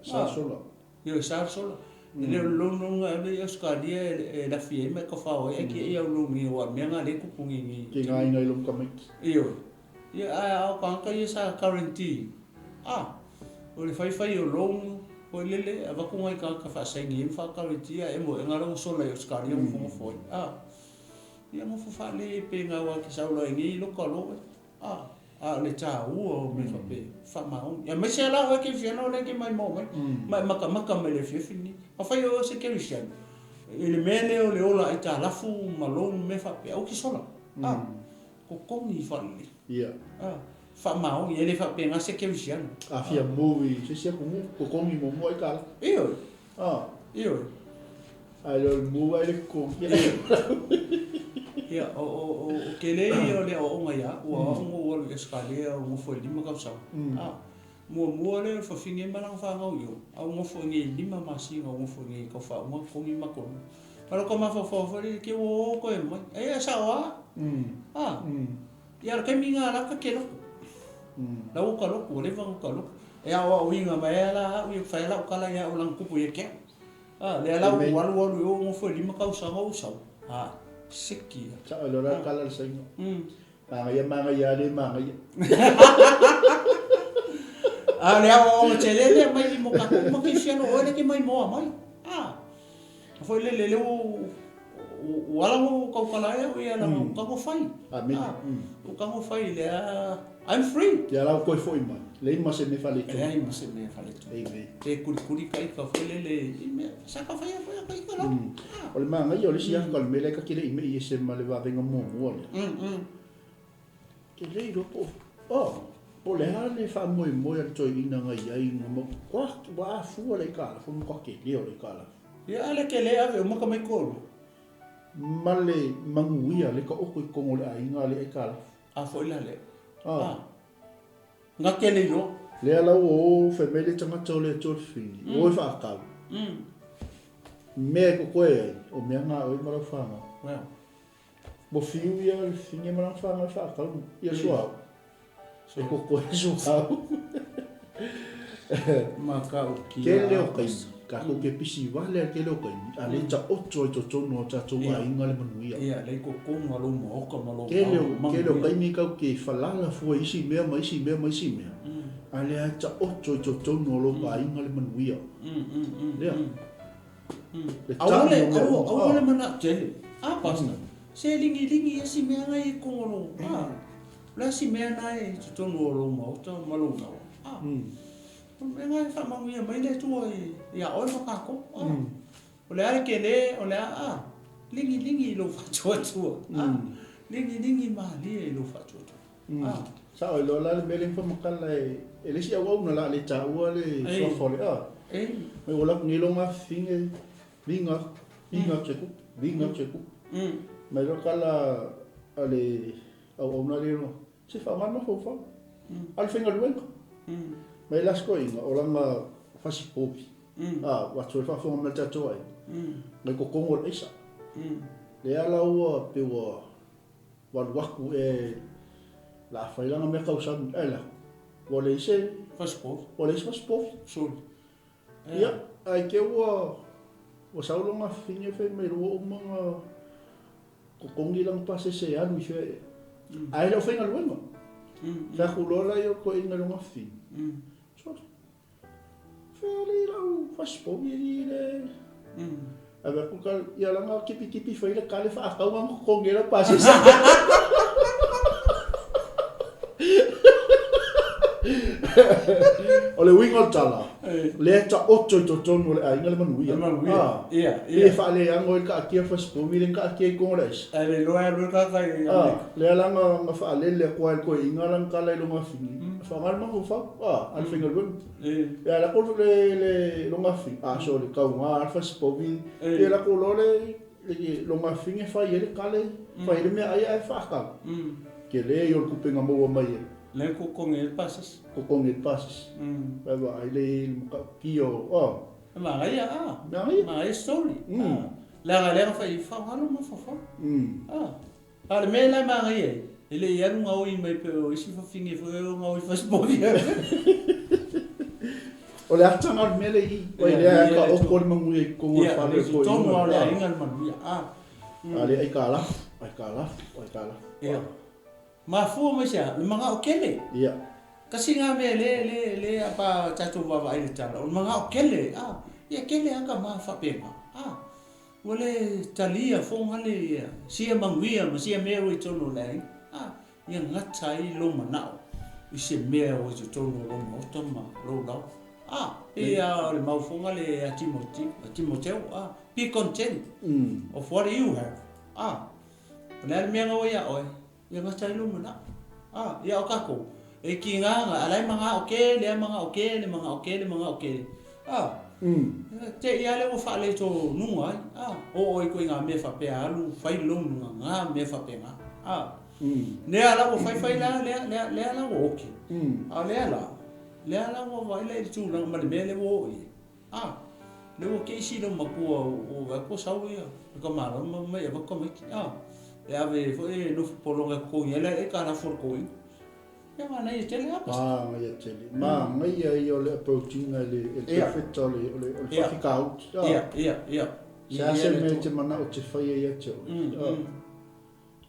Sa sola. Ioe, sa le sola. E le o le loan loan na ave i Ausetalia e lafi ai ma e tafao ai ae tiai au loan nei aua o le mea lena lea e tupu nei nei. Te gaina i lou tamaiti. Ioe. Ia ae a o tagata ia sa guarantee ina, a, o le fai fai o loan foi lele avatu nai tagata faasaini ai ma faa-guarantee ae emo ega la ua sola i Ausetalia nofonofo ai. A, ia nofo faalelei pe na aua e te sau loa i nei loka loa oe. A, a o le taua o mea faapea, faamaoni. Aemaise lava la oe kerisiano lea e te maimoa mai, ma e matamata mai i le afiafi lenei. Afai o oe o se kerisiano, i le mea lea o le ola aitalafu ma loan ma mea faapea, aua e te sola. A, totogi faalelei. A, faamaoni, e le faapena se kerisiano. A fia move i se isi atunuu, totogi muamua aitalafu. Ioe. A. Ioe. Ae le o le move ae le totogi. Ia, o tele ia o le aoaoga ia au, aua o au na ou alu i Ausetalia ou nofo i le 5 tausaga. A, muamua lea o le fafine ma lana fanau i o, a ou nofo i inei i le 5 masina ou nofo i inei tau faauma totogi ma matou loan. A o lota mafaufau foi lea, te ua o toe mai. Ai e sao lava. A, ia o le taimi lena la ta te lotu. La ua ta lotu, ua leva ona ta lotu. E aoaoina mai ai la au ia, fai lau tala ia au leaga tupu ia te au. A, lea la ua alu alu i o nofo i 5 tausaga ou sau. A, siki ia. Sao loa la tala le saina. Manaia manaia le manaia. A o le aoaoga tele lea mai mo tatou uma kerisiano o oe lea e te maimoa mai. A, foi lele lea ua ala ona tautala ai au ia leaga ua tago fai. Amene. Ua tago fai lea I'm free. Ia la ua toe foi mai. Leai ma se mea faaletonu. Leai ma se mea faaletonu. Amen. Pe kulikuli ka ika foi lele i mea sa ka fai foi ka ika la. O le manaia o le isi aka o le mea lea ta te le i mei ese ma le vavega muamua lea. Te le iloa po o po o le a le faamoemoe a le toeaina na i ai na mau ua ua afua le aitalafu ma matua tele o le aitalafu. Ia a le tele ave uma tamaiti toalua. Ma le manuia le taoto i totonu o le aiga a le aitalafu. A foi la lea. A. Na te le iloa. Lea la ua o fai mai le tagata o le Atua le fafine, o e faatau. Mea e totoe ai, o mea na a oe ma lau fanau. Ua fiu ia le fafine ma lana fanau e faatau ia suauu. E totoe suauu. Matautia. Tele o taimi, tatou te pisi vale a le tele o taimi, a le taoto ai totonu o tatou aiga le manuia. Ia, lei totonu a lou maota ma lou Tele o, tele o taimi tatou te falala fua i isi mea ma isi mea ma isi mea, a lea e taoto i totonu o lou aiga le manuia. Lea. Le Aua le, tali o mea aua, uma. aua le manao tele. A, Pastor, se ligiligi ia si mea na i totonu o lou, a, o le a si mea na e i totonu o lou maota ma lou gawa. A, o le mea na e faamanuia mai le Atua ia oe ma tatou. A, o le a le tele, o le a, a, ligiligi i lou faatuatua. A, ligiligi malie i lou faatuatua. A. Sao ai loa la le mea lea na faamatala e e le isi auauna o le a le taua le suafa o le a. Mai ua alu atu nei lona afafine viga atu, viga atu, viga atu se tupe. Mai loa tala a le. auauna lea i se faaaoga le mafaufau. A o le faigaluega. Ma i le Aso Toeaina, o lana fasipovi, a, ua atu ai le faafofoga mai a le tatou aiga, nai totogo o le aisa. Lea la ua pei ua alu atu ea o le a fai lana mea tausami, ae lea, ua leai se fasipovi. Ua leai se fasipovi. Suli. Ia, ae te ua ua sau lona fafine fai mai ua uma ona totogi lana pasese e alu i fea ea. Ae le o faigaluega. Fai atu loa laia o toeaina i lona fafine. Sole, fea alii lau fasipovi alii le Ave atu ka, ia lana tipitipi fai le kale faatau na totogi ai lau pasese. O le uiga o le tala, lea e taoto i totonu o le aiga le manuia. Le manuia. Ah, Ia, Pei ia. e faaleano ai le taatia fasipovi lea na taatia i totonu o le aisa. Ae le iloa e alu ai tagata i Ah, Amerika. lea la na, na faalele atu ai e le toeaina lana tala i lona afine, faaaoga le mafaufau, ah, a le faigaluega. Ia lako le le lona afine, ah sole, tauga lava le fasipovi, ia lako loa le lona afine fai ai le kale, fai ai le meaai ae faatau. Tele ia o le tupe na maua mai ai. Lea totogi ai le pasese. Totogi ai le pasese. Ae vaai le i le matautia o, ah. E manaia, ah. Manaia. Manaia story. Leaga lea na fai, faaaoga lou mafaufau. Ah. A o le mea la e manaia ai, e le i alu gaoi mai pei o isi fafine foi lea e gaoi fasipovi. O le ata na o le mea lea i i, ua lea e taoto le manuia i totonu o le fale o le toeaina. Totonu lava o le aiga le manuia. A lea aikalafu, aikalafu, aikalafu. Ia. Mafua mai se a? Le manao tele. Ia. Tasi lena mea lea, lea, lea pa tatou vaavaai i le tala, o le manao tele. Ia tele lava tama faapena. Ua le talia foga le ia sia manuia ma sia mea ua i totonu o le aiga, a ia gata ai lou manao i se mea ua i totonu o lou maota ma lou laoa. A, pei lava o le mau foga le ia Timoti, Timoteo, a, be content of what you have. A, o le a le mea na ua ia oe, Ia gata ai lou manao. A, ia o tatou, e tiga ana, a la e manao tele a, manao tele, manao tele, manao tele. A, te i a lea ua faaletonuga ai, a, oo ai ituaiga mea faapea alu fai lou gagā mea faapena. A, lea la ua faifai la, lea, lea, lea la ua oti. A o lea la, lea la ua vaai la i le tulaga ma le mea lea ua oo i ai. A, lea ua te isi lou matua ua vaai atu ua sau ia le tamaloa ma mai e avatu tamaiti. A, e ave foi e nofo pologa e totogi ai le aitalafu a le toeaina. Ia manaia tele a Pastor. Manaia tele. Manaia ia o le approach ina i le perfect o le o le faafitauli. Ia, ia, ia. Se a se mea e te manao e te faia ia te oe.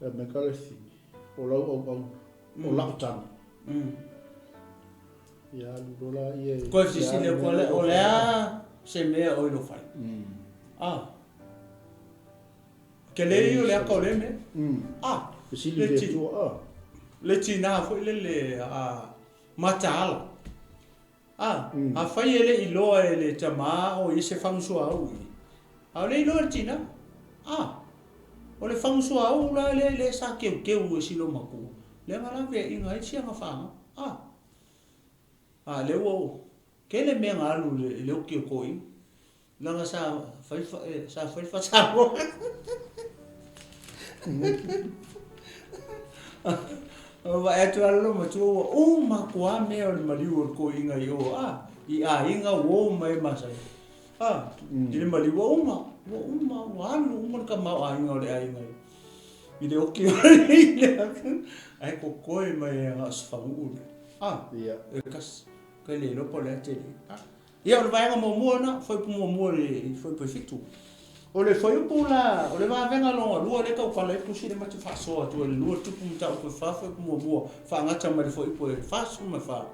A, me ka le thing. O lau auauna, o lau tane. Ia alu loa laia e. Koe fesili atu lea, o le a se mea o i lou fai? Ah. Tele ia o le ata o lea mea. Ah. Fesili le Atua, ah. Le tina foi lele a mataala. A, afai e le i iloa e le tama o ia se fagu suauu i, a o le iloa e le tina. A, o le fagu suauu la lea lea sa teuteu e si loomatua, lea na laveaiina ai si ana fanau. A, a lea ua tele mea na alu i le oti o toeaina. Leaga sa fai sa fai faasamoa. Vaai atu lava lou matua ua uma atu lava mea o le maliu o le toeaina i o a, i aiga uo ma e masani. A, i le maliu ua uma, ua uma, ua alu uma le tamaoaiga o le aiga i le oti o le ae totoe mai na o se faguu lea. A, e tasi, kai le iloa po o le a tele. Ia, o le vaega muamua lena, fuaiupu muamua i le fuaiupu e fitu. O le fuaiupu la, o le vavega lona lua lea e tautala ai le tusi lea ma te faasoa atu ai i le lua tupu mataupu e fa fuaiupu muamua faagata mai le fuaiupu e 44.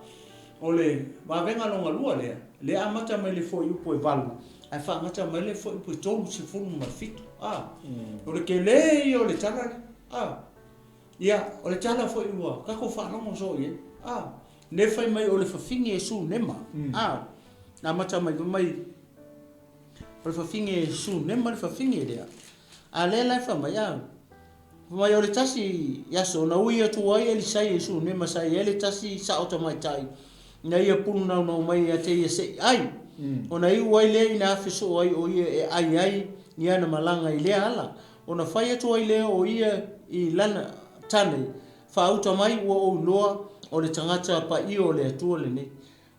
O le vavega lona lua lea, lea e amata mai le fuaiupu e valu ae faagata mai le fuaiupu e 37. A, o le tele ia o le tala lea. A, ia, o le tala foi ua tatou faalogo soo i ai. A. Lea fai mai o le fafine e Sunema. A, amata mai fai mai o le fafine e Sunema le fafine lea. A lea la e fai mai, a, fai mai o le tasi aso na ui atu ai Elisai e Sunema sa i ai le tasi sao tamaitai na ia pulunaunau mai ia te ia se i ai. Ona iu ai lea ina afe soo ai o ia e ai ai i ana malaga i lea ala. Ona fai atu ai lea o ia i lana tane. Faauta mai ua ou iloa o le tagata paia o le Atua lenei,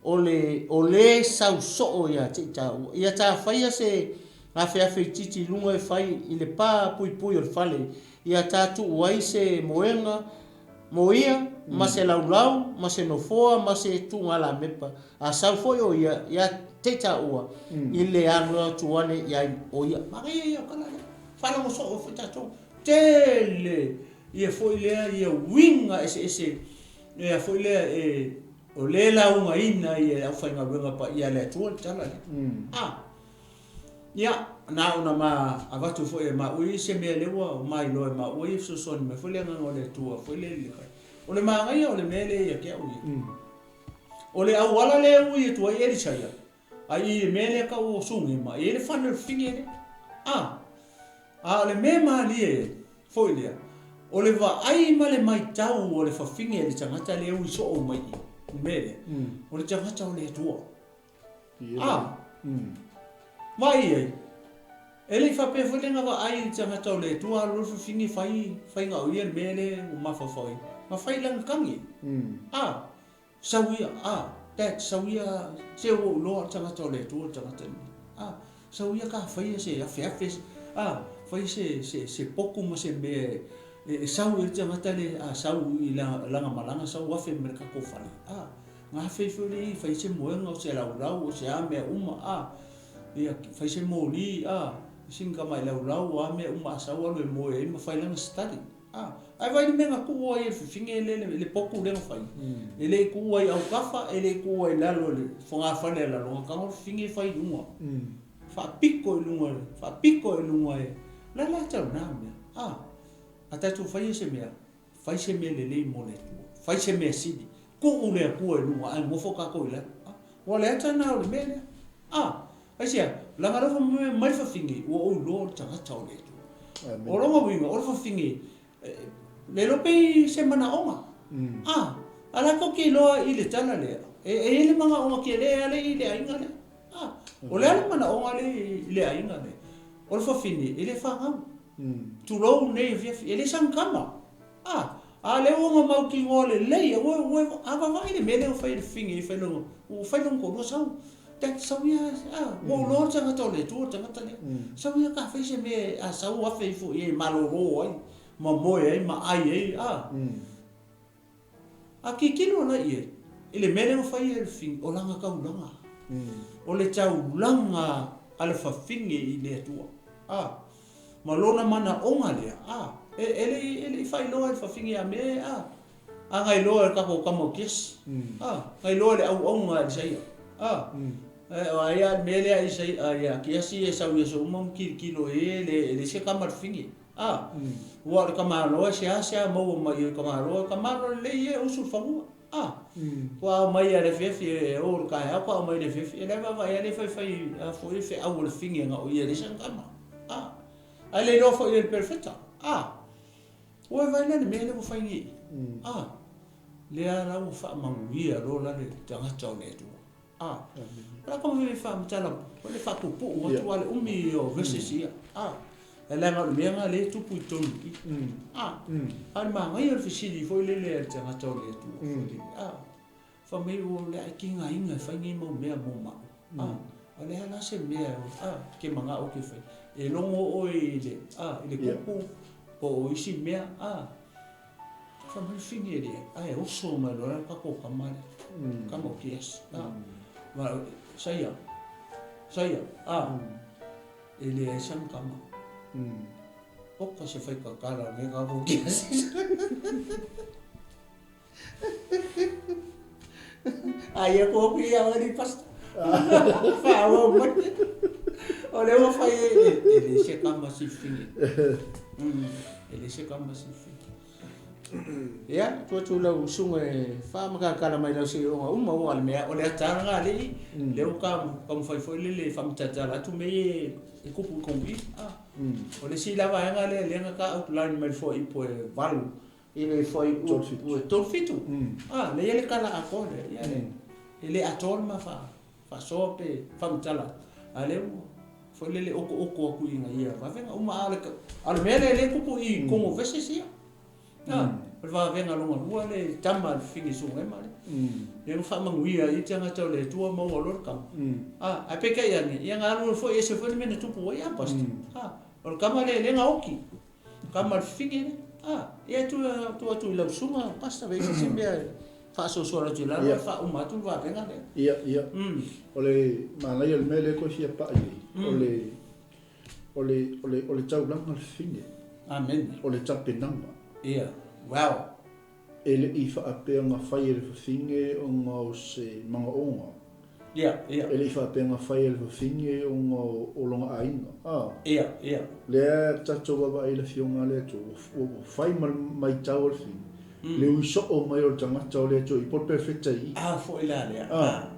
o le o le sau soo ia te i taua. Ia ta faia se afeafe itiiti i luga e fai i le pa puipui o le fale, ia ta tuu ai se moega mo ia, ma se laulau, ma se nofoa, ma se tuugalamepa. A sau foi o ia ia te i taua, i le alo atu ane i ai o ia. Manaia ia o tala lea. Faalogo soo foi tatou. Tele ia foi lea ia uiga eseese ea foi lea e o le laugaina ai e le aufaigaluega paia a le Atua le tala lea. A, ia, na ona ma avatu foi e maua ia se mea lea ua ma iloa e maua ia fesoasoani mai foi le agaga o le Atua foi lea i le kai. O le manaia o le mea lea ia te au ia. O le auala lea e ui atu ai Elisaia, a i le mea lea tau o Sunema, e i ai le fale o le fafine lea. A, a o le mea malie foi lea, o le vaai ma le maitau o le fafine i le tagata lea e ui soo mai i le mea lea, o le tagata o le Atua. A, vaai i ai, e le i faapea foi lea na vaai i le tagata o le Atua alu loa le fafine fai, fai na o ia le mea lea ua mafaufau ai, na fai i lana tagi. A, Sau ia, a, Dad, sau ia, se ua ou iloa o le tagata o le Atua le tagata lenei. A, sau ia ka faia se afeafe, a, faia se, se, se potu ma se mea e, e sau i ai le tagata le, a sau i lana malaga sau afe mai le tatou fale. A, na afe ifo lea i fai se moega o se laulau o se a mea uma, a, ia, fai se moli, a, sina tamai laulau o a mea uma a sau alu e moe ai ma fai lana study. A, ae vaai i le mea na tuu ai e le fafine lea le potu lea na fai. E le i tuu ai i autafa, e le i tuu ai i lalo i le fogafale a lalo, na tago le fafine fai i luga. Faapito i luga, faapito i luga e, o le a le ata o lena mea? A, a tatou faia se mea, fai se mea lelei mo le Atua, fai se mea sili, tuu le Atua i luga ae nofo tatou i lalo. A, ua le ata lena o le mea lea. A, aisea, leaga lea ua fai mai le fafine, ua ou iloa o le tagata o le Atua. O lona uiga, o le fafine, le iloa pe i se manaoga. A, a la tou te iloa i le tala lea, e i ai le manaoga tele lava lea i le aiga lea. A, o le a le manaoga lea i le aiga lea? O le fafine, e le fanau. Tulou nei afiafi, e le sana tama. A, a lea ua ona mautinoa lelei, ua, ua, a vaavaai le mea lea ua fai e le fafine e fai lona, ua fai lona toalua sau. Dad, sau ia, a, ua ou iloa le tagata o le Atua le tagata lea. Sau ia ta fai se mea a sau afe ifo i ai e malolo ai, ma moe ai, ma ai ai, a. A tilotilo la i ai, i le mea lea ua fai e le fafine, o lana taulaga. O le taulaga a le fafine i le Atua. A, ma lona manaoga lea, a, e le i, e le i faailoa e le fafine ia mea, a, a na iloa e le tatou tama o Kiasi, a, na iloa e le auauna a Elisaia, a, o ai a le mea lea a Isaia, ia Kiasi e sau i aso uma ma tilotilo i ai, e leai se tama a le fafine. A, ua o le tamaloa e seasea maua mai i le tamaloa, tamaloa lelei ia e usu i le fanua. A, kua ao mai ia le afiafi e o i le taeao kua ao mai i le afiafi, e le vaavaai lava lea faifai a foi le feau a le fafine na o ia e leai sana tama. A, ae le iloa foi e le perofeta. A, ua e vaai la i le mea lea ua fai nei. A, lea la ua faamanuia loa la le tagata o le Atua. A, o la kama e faamatala o le faapuupuu atu a le umi o verses ia. A, e leaga o le mea lena lea e tupu i totonu i i. A, a o le manaia o le fesili foi lele a le tagata o le Atua foi lele. A, fai mai o le a e tigaina e fai nei mau mea mo maʻu. A, o le a la se mea a ke manao ke fai. E logo oe i le, a, i le kupu po o isi mea, a, Fai mai fini e le ae oso mai loa le tatou tama lea. Tama o Kiasi. A, saia, saia, a, e leai sana tama. Oka se whaikakala o nei tatou Kiasi. Aia ko hoki ia oe ni pasta. Whaawau mai. O le ua whai e le se kama si whingi. E le se kama si whingi. Ia, tuu atu lau usuga e faamakakala mai lau seioga uma ua le mea, o le ataga alii, lea ua taumafai foi lele e faamatalatala atu mea ia e tupu i Kongi. O le isi la vaega lea lea na ta outline mai le fuaiupu e 8 i le fuaiupu e 37. A, lea e i ai le tala atoa lea, ia e le atoa le ma faasoa pe faamatala atu, a o lea ua foi lele oto'oto atu ina ia vave ona uma. A o le mea lea lea e tupu i Kogo verses ia. A. O le vavega lona lua lea i tama a le fafine Sunema lea. Lea na faamanuia ai tagata o le Atua maua loa le tama. A, ae peitai ane, ia na alu alu foi ese foi le mea na tupu ai a, Pastor. A, o le tama lea lea na oti. Tama a le fafine lea. A, ia tuu tuu atu i lau susuga, Pastor, pe i ai se isi mea e faasoasoa atu i lalo ae faauma atu le vavega lea. Ia, ia. O le manaia o le mea lea e toe fia pai ai, o le O le, o le, o le taulaga le fafine. Amene. O le tapenaga. Ia. Wow. E le i faapea na fai e le fafine ona o se manaoga. Ia, ia. E le i faapea na fai e le fafine ona o lona aiga. A. Ia, ia. Lea tatou vaavaai i le Afioga a le Atua, ua, ua fai ma le maitau a le fafine, le ui soo mai o le tagata o le Atua i po o le perefeta i i. A foi la lea. A.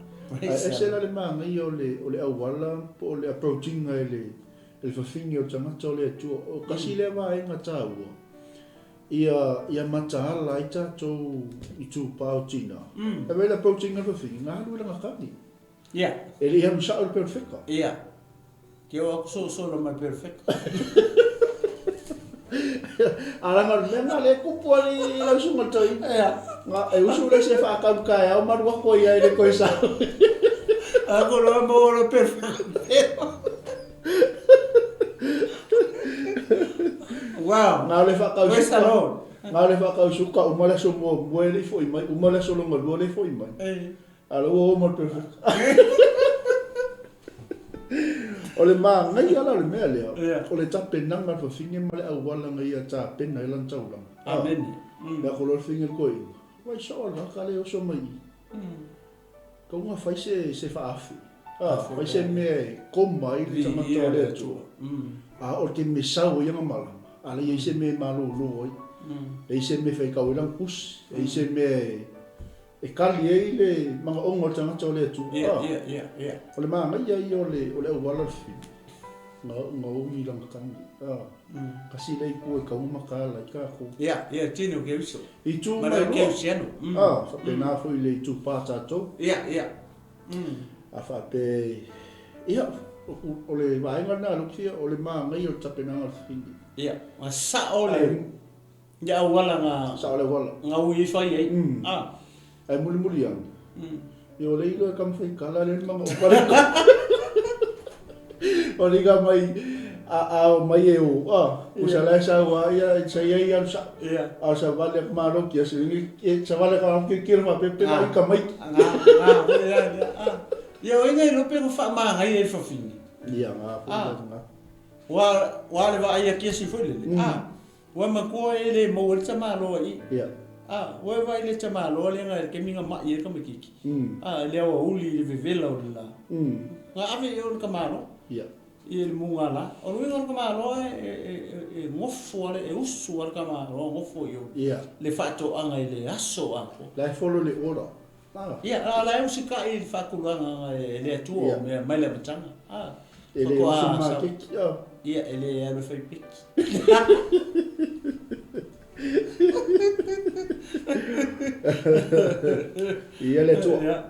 Ae ese la le manaia o le, o le auala po o le approach-ina e le, e le fafine o le tagata o le Atua. O kasi lea vaega taua, ia, ia mataala ai tatou itupa o tina. E vaai i le approach-ina a le fafine, na alu i lana kani. Ia. E le i alu sao i le perefeta. Ia. Ke o aku sosola ma le perefeta. A leaga o le mea lena lea e kupu ai lau susuga i le toeaina. Ia. Na, e usu le isi e faatau taeao ma alu atu ai ia e le toe sau. Aku loa maua le perefeta. Wow. Na o le faatau Praise the suka. Lord. Na o le faatau suka uma le aso muamua e le i foi mai, uma le aso lona lua e le i foi mai. Eh. A o lea ua oo mai le perefeta. O le manaia la o le mea lea, Ia. o le tapenaga a le fafine ma le auala na ia tapena ai lana taulaga. A, Amene. mea ko loa le fafine le toeaina, vai sao le vaka lea e oso mai i i. Tau na fai se, se faaafe. A, fai se mea e koma ai le tagata o le Atua. A o le taimi e sau ai ana malama, a le i ai se mea e malolo ai. E i ai se mea e faitau ai lana tusi, e i ai se mea e E kali ai le manaoga o le tagata o le Atua. Ia, ia, ia, ia. O le manaia ia o le, o le auala o le fili, na, na ui i lana kani. A, kasi lea itu e tau mataala ai tatou. Ia, ia, tino ke uso. Itu Ma mai leo ke lua. usiano. A, faapena foi le itupa tatou. Ia, ia. A faapea, ia, o le vaega lena a lou fia, o le manaia o le tapenaga o le fili. Ia, ma sao le, Ia auala na. Sao le auala. Na ui fai ai. A. Ae mulimuli ane. Ia o le ilo e kama fai kala le manga o pale. O liga mai a a o mai e o a o sa lai sa wa ia sa ia ia sa. Ia. A sa vale ma lo kia se ni e sa vale ka ki ki ma pe pe mai ka mai. Nga nga ia ia. A. Ia o inga ilo pe ko fa ma ngai e fafini. Ia nga nga. Ua ua le vaai a kiasi foi lele. A. Ua matua e le maua ai le tamaloa i i. Ia. A, ua e vaai i le tamaloa lea na i le taimi na ma'i ai le tamaitiiti. A, i le aoauli i le vevela o le la. Na ave i o le tamaloa. Ia. I le mugala. O le uiga o le tamaloa e, e, e, e nofo lava, e usu lava le tamaloa nofo i o. Ia. Le faatoaga i le aso atoa. La e follow le order. A. Ia, a la e usitai i le faatulagaga e le Atua o mea mai le amataga. A, E le usu maketi, a. Ia, e le alu e fai peki. Ia le Atua. Ia.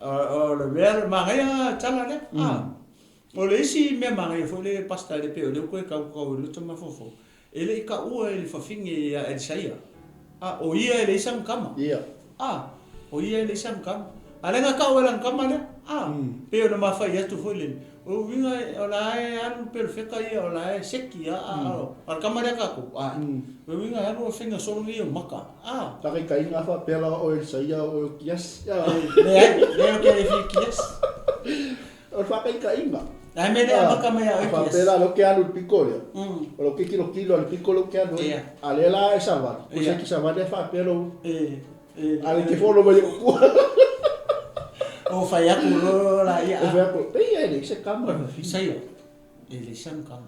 O le mea manaia tala lea. A. O le isi mea manaia foi le Pastor le pei o lea ua toe tautau i lota mafaufau, e le i taua e le fafine ia Elisaia. A, o ia e leai sana tama. Ia. A, o ia e leai sana tama. A lea na tau e lana tama lea. A, pei ona ma fai atu foi lele. O le uiga o la e alu le perofeta ia, o la e seki a, a, a le tama lea tatou. A, o le uiga e alu o faiga solo nei o maka. A. Faakaitaiga faapea la o Elisaia o oe o Kiasi. A. Leai, leai ou te le fia Kiasi. O le faakaitaiga. Ae mea lea amata mai a oe Kiasi. Faapea la lea ou te alu i le piko lea. O lau tilotilo a le piko lea ou te alu ai. A lea la e savali. O se savali e faapea lou. A le te follow mai ou tua. O fai atu loa la ia. O fai atu, pei e leai se kama. Saia, e leai sana kama.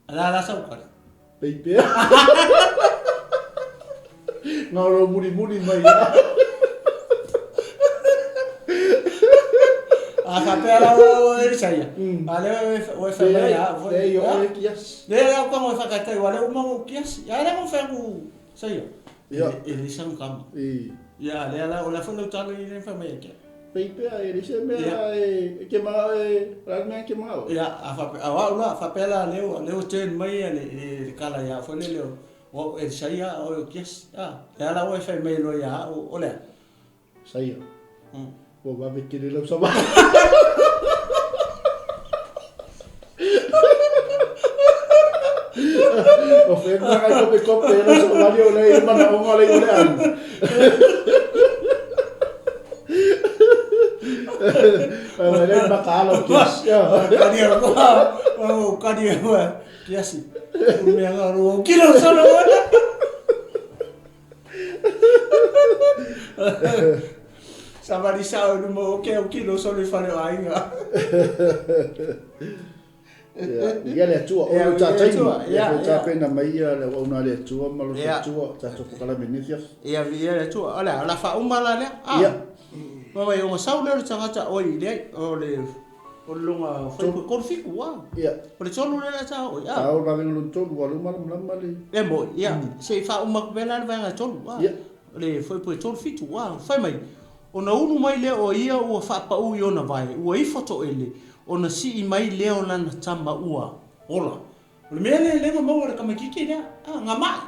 A la la sau kala. Pei pea. Na o lou mulimuli mai ia. A faapea la o Elisaia. A lea o e fai mai a foi. Leai, o oe kiasi. Lea la o kanga o e whakatau, a lea uma o kiasi. A lea mo whai aku saia. Ia. E leai sana kama. I. Ia, lea la, o la foi lau talo i lea whai mai a kia. Pei pea e leai se mea e ke manao e, o le a le mea e ke manao. Ia, a whape, a wau la, whapea la leo, leo turn mai ia le, le kala ia foi le leo. O au Elisaia a oe o Kiasi. A, le a la oe e fai mai loa ia au, o le a? Saia. Ua vave tele lau savali. O fea nga kai kope kope lau savali o lei manaoga o lei o le ai. Ai lei makaala o Kiasi. Kani o kani o Kiasi. O mea nga ro kilo solo. Savali sao i luma o ke au kilo solo i fale o aiga. Ia le Atua, o lo tatou ia foi tapena mai ia le auauna a le Atua ma lo Atua tatou polokalame i lenei afiafi. Ia viia le Atua. O le a, o le a faauma la lea. Ia. Fai mai ona sau lea o le tagata oi leai o le O le lona fuaiupu e 37 a. Ia. O le tolu lea sa oo i a. Tau vavega lona tolu ua luma malamalama le. E moi, ia, se i faauma atu pea la le vaega e tolu a. Ia. O le fuaiupu e 37 a, fai mai, Ona ulu mai lea o ia ua faapau i ona vae, ua ifo toele, ona sii mai lea o lana tama ua ola. O le mea lea lea na maua e le tamaitiiti lea, a, na mai.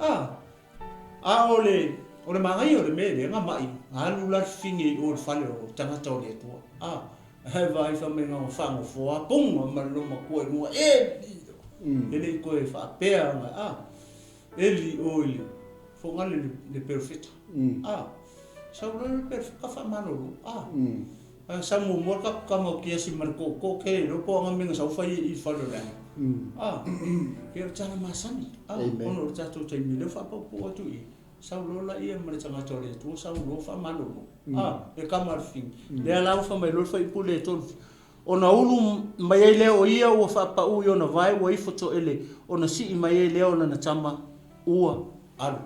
A, a o le, o le manaia o le mea lea, na mai, na alu la le fafine i o i le fale o tagata o le Atua. A, ae vaai fai mai na ona faanofoa puga ma le loomatua i luga, Eli, e le i toe faapea ona, a, Eli o i le fogale le perofeta. A, sau loa le perofeta faamalolo, a, ae sau muamua le tatou tama o Kiasi ma le tootoo tele iloa po o ana mea na sau fai i le fale o le aiga. A, ia o le tala masani, a, ona o le tatou taimi lea ua faapaupau atu i i, sau loa laia ma le tagata o le Atua sau loa faamalolo, a, le tama a le fafine. Lea la ua fai mai loa le fuaiupu lea e 3, Ona ulu mai ai lea o ia ua faapau i ona vae ua ifo toele, ona sii mai ai lea o lana tama ua alu.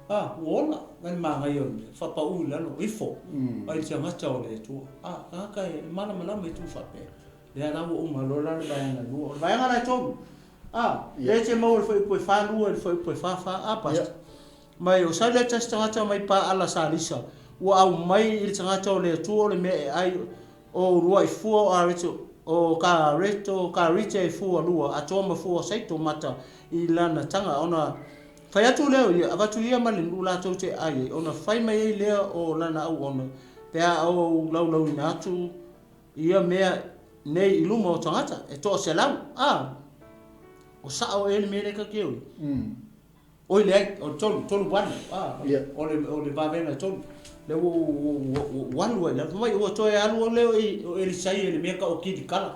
A, ua ola, mai le manaia o le mea, faapau i lalo, ifo, mai le tagata o le Atua. A, tagata e malamalama i tu faapea. Lea la ua uma loa la le vaega lua. O le vaega la e tolu, a, lea e te maua i le fuaiupu e 42 i le fuaiupu e 44, a, Pastor? Mai o Saula tasi tagata mai Paala Salisa, ua aumai i le tagata o le Atua o le mea e ai o uluai fua o Areto, o Kareto, Karite e fua lua, atoa ma fua saito mata i lana taga, ona fai atu lea o ia, avatu ia ma le nuu latou te ai ai, ona fai mai ai lea o lana auauna, pe a ou laulauina atu ia mea nei i luma o tagata, e 100, a, o sao ea le mea lea ta te o i? Oi leai, o le tolu, tolu valu, a, o le, o le vavega e tolu. Lea ua ou, ua, ua alu ai lalo. Fai mai, ua toe alu lea o Elisaia i le mea tau o Kilikala.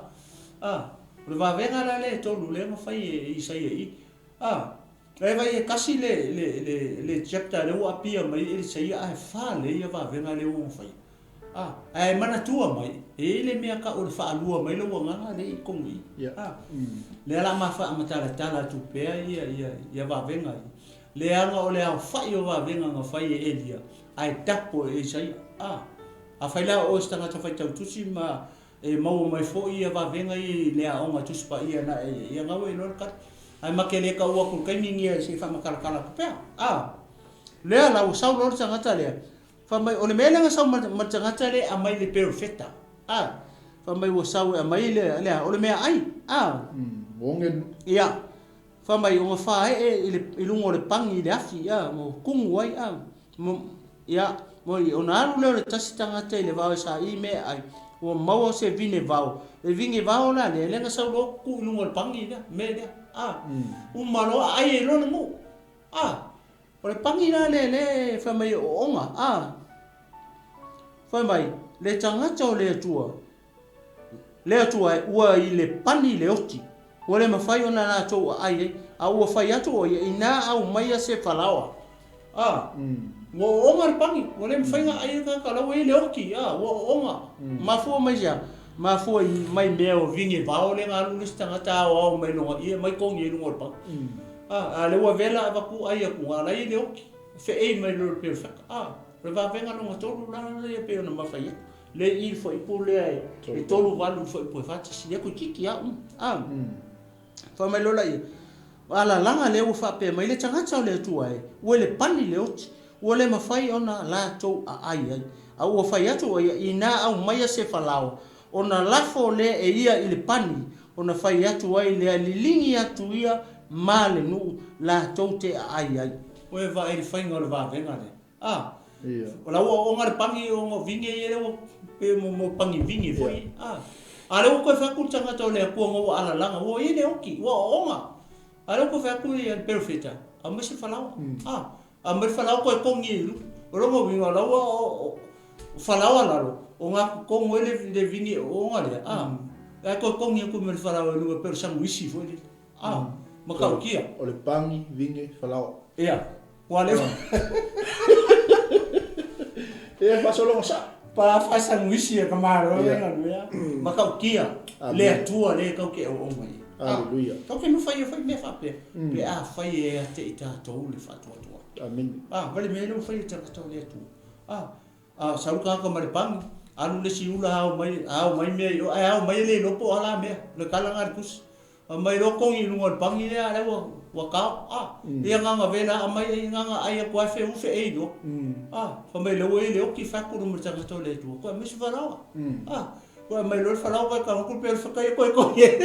A, o le vavega la lea e tolu lea na fai e Isaia i i. A, e vaai e tasi le, le, le, le chapter lea ua apia mai ai Elisaia ae fa lelei ia vavega lea ua ona faia. A, ae manatua mai, e i ai le mea tau o le faalua mai lou agaga lea i totonu i i. A, lea la ma faamatalatala atu pea ia, ia, ia vavega ia. Leaga o le aofai o vavega na fai e Elia, ae tapo e Isaia. A, afai la o oe se tagata faitau tusi ma e maua mai foi ia vavega ia i le aoga Tusi Paia na e ia, ia gau e iloa le tali. Ae ma te le tau atu i le taimi nia se i faamatalatala atu pea. A, lea la ua sau loa le tagata lea, Fai mai, o le mea lea na sau ma le tagata lea e aumai le perofeta, a. Fai mai ua sau e aumai le, le a, o le meaai, a. Oge. Ia. Fai mai, ona faaee i le, i luga o le pani i le afi, a, ma kumu ai, a. Ma, ia, moi, ona alu lea o le tasi tagata i le vao e saili mea e ai, ua maua se vine vao. Le vine vao la lea, lea na sau loa tuu i luga o le pani lea, mea lea, a. Uma loa aai ai loa le nuu, a. O le pani la lea lea e fai mai e ooga, a. Fai mai, le tagata o le Atua, le Atua e, ua i le pani le oti, ua le mafai ona latou aai ai, a ua fai atu o ia, inā aumaia se falaoa. A. Ua ooga le pani, ua le mafai ona aai ai le tagata, o la ua i ai le oti, a, ua ooga. Mafua mai i se a? Mafua mai mea o vine vao lea na alu le isi tagata aoao mai lona ie, mai togi ai i luga o le pani. A, a lea ua vela avatu ai atu, a la e i le oti, feei mai loa i le perofeta. A, o le vavega lona tolu la lea pei ona mafai atu. Lea i i le fuaiupu lea e, e tolu valu i le fuaiupu e fa tasi, ia toeitiiti lava uma. A, fai mai loa laia, alalaga lea ua faapea mai le tagata o le Atua e, ua le pani le oti, ua le mafai ona latou aai ai. A ua fai atu o ia, inā aumaia se falaoa, ona lafo lea e ia i le pani, ona fai atu ai lea, liligi atu ia ma le nuu latou te aai ai. Ua e vaai i le faiga o le vavega lea? A. O la ua oonga le pani ona o vine ia lea ua pei o mo pani vine foi ia. A. A lea ua toe fai atu le tagata o le Atua ona ua alalaga, ua i ai le oti, ua oonga. A lea ua toe fai atu le perofeta, aumai se falaoa. A. Aumai le falaoa toe togi ai i luga. O lona uiga o la ua o falaoa lalo, o na totonu ai le vine oonga lea, a. Ae toe togi atu ma le falaoa i luga pei o le sanuisi foi lele. A. Matautia. O le pani, vine, falaoa. Ia. Ua leva. Ia, faasologa sao. Pa faasanuisi e ka malo e galue. Matautia le Atua lea tatou te auauna i ai. Aleluia. Tatou te nofo ia fai mea faapea. Pe afai e ia te i tatou le faatuatua. Amene. A, vaai le mea lea ua fai e le tagata o le Atua. A, sau le tagata ma le pani, alu le isi ula ao mai, ao mai mea i o, ae ao mai e le iloa po o a la mea. O le tala lena a le tusi. Aumai loa togi i luga o le pani lea a lea ua ua tao a. Ia na ona vela aumai ai na ona ai atu lava feu feei loa. A, fai mai lea ua i ai le oti fai atu luma i le tagata o le Atua, toe aumai se falaoa. A, toe aumai loa le falaoa toe tago atu pei o le fataia toe togi ai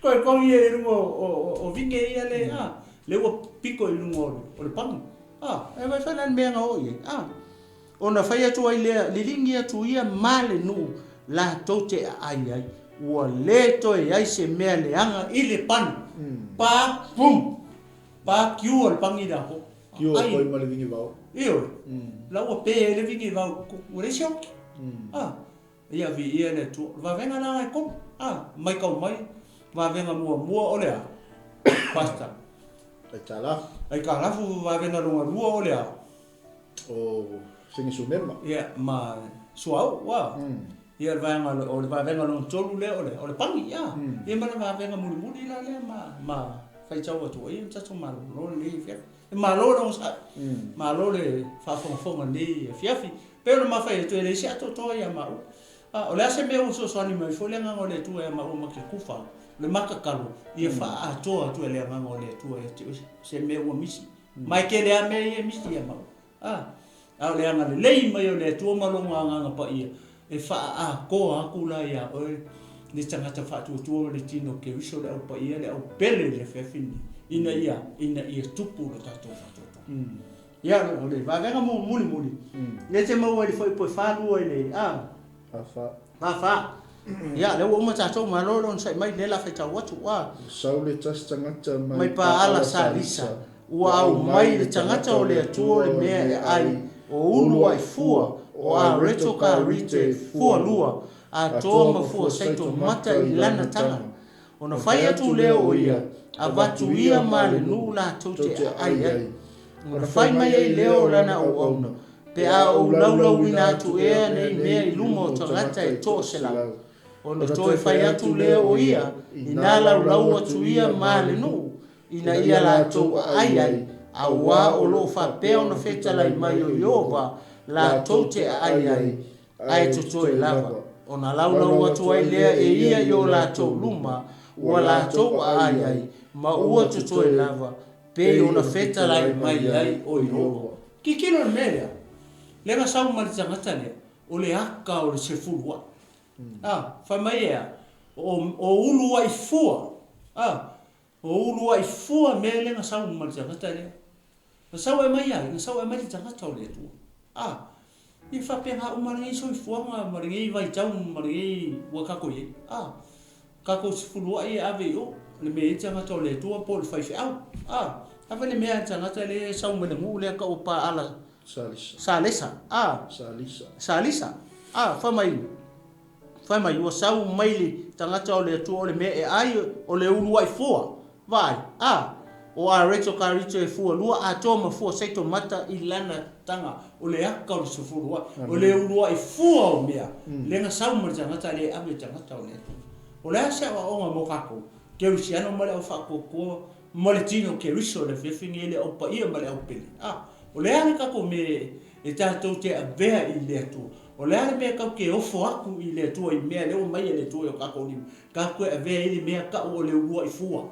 toe togi ai i luga o vine ia lea a, lea ua pito i luga o le pani. A, e vaai foi la i le mea na oo i ai. A. Ona fai atu ai lea, Liligi atu ia ma le nuu latou te aai ai, ua le toe ai se mea leaga i le pani. Pa pum! Pa kiua le pani le apo. Kiua atu ai ma le vinivao. Ioe. La ua pe ai le vinivao, ua leai se oki. A, ia viia le Atua. O le vavega la e tolu. A, maitau mai, vavega muamua o le a? Pastor. Aitalafu. Aitalafu, vavega lona lua o le a? O Segisumema. Ia, ma suauu, ua. Ia, o le vaega, o le vavega lona tolu lea o le, o le pani, ia. Ia ma le vavega mulimuli la lea ma, ma faitau atu ai le tatou malolo lenei afiafi. E malo le onosai, malo le faafogafoga i lenei afiafi. Pei ona ma fai atu, e leai se atoatoa ia maua. A, o le a se mea ua fesoasoani mai foi le Agaga o le Atua ia maua ma te tufa, o le matatalo, ia faaatoa atu e le Agaga o le Atua ia te oe se mea ua misi. Ma e tele lava mea ia e misi ia maua. A, a o le agalelei mai o le Atua ma Lona Agaga Paia, e faaatoa atu la iā oe le tagata faatuatua ma le tino Keriso, le au paia, le au pele i le afiafi lenei, ina ia, ina ia tupu lo tatou faatuatua. Ia, o le vavega mulimuli, lea e te maua i le fuaiupu e 42 i le, a, 44. 44. Ia, lea ua uma tatou, malo le onosai mai, lea la faitau atu, a. Sau le tasi tagata mai Mai Paala Salisa, ua aumai le tagata o le Atua le mea e ai, o ulu ai fua, o areto ka rite fua lua, atoa ma fua saito mata i lana taga. Ona fai atu lea o ia, avatu ia ma le nuu latou te aai ai. Ona fai mai ai lea o lana auauna, Pe a ou laulauina atu ea nei mea i luma o tagata e 100, ona toe fai atu lea o ia, inā laulau atu ia ma le nuu, ina ia latou aai ai, auā o lo o faapea ona fetalai mai o Ieova latou te aai ai, ae totoe lava. Ona laulau atu ai lea e ia i o latou luma, ua latou aai ai, ma ua totoe lava, pei ona fetalai mai ai o Ieova. Tilotilo i le mea lea, lea na sau ma le tagata lea, o le aka o le sefuluai. A, fai mai e a? O, o uluai fua. A, o uluai fua mea lea na sau ma le tagata lea. Na sau e mai ai, na sau e mai le tagata o le Atua. A, ia faapena uma lenei soifuaga ma lenei vaitau ma lenei ua tatou i ai. A, tatou sefuluai e ave i o, le mea e i ai le tagata o le Atua po o le faifeau. A, ave le mea a le tagata lea e sau mai le nuu lea tau o Paala Salisa. Salesa. A, Salisa. Salisa. A, fai mai, fai mai ua sau mai le tagata o le Atua o le mea e ai o le uluai fua. Vaai, a, o areto karito e fua lua atoa ma fua saito mata i lana taga, o le aka o le sefuluai, o le uluai fua o mea, lea na sau ma le tagata lea e ave i le tagata o le Atua. O le a se aoaoga mo kakou, Kerisiano ma le au faatuatua ma le tino Keriso i le afiafi nei, le au paia ma le au pele? A, o le a le tatou mea e tatou te avea i le Atua? O le a le mea tatou te ofo atu i le Atua i mea lea ua mai e le Atua i o tatou lima? Tatou te avea ai le mea tau o le uluai fua,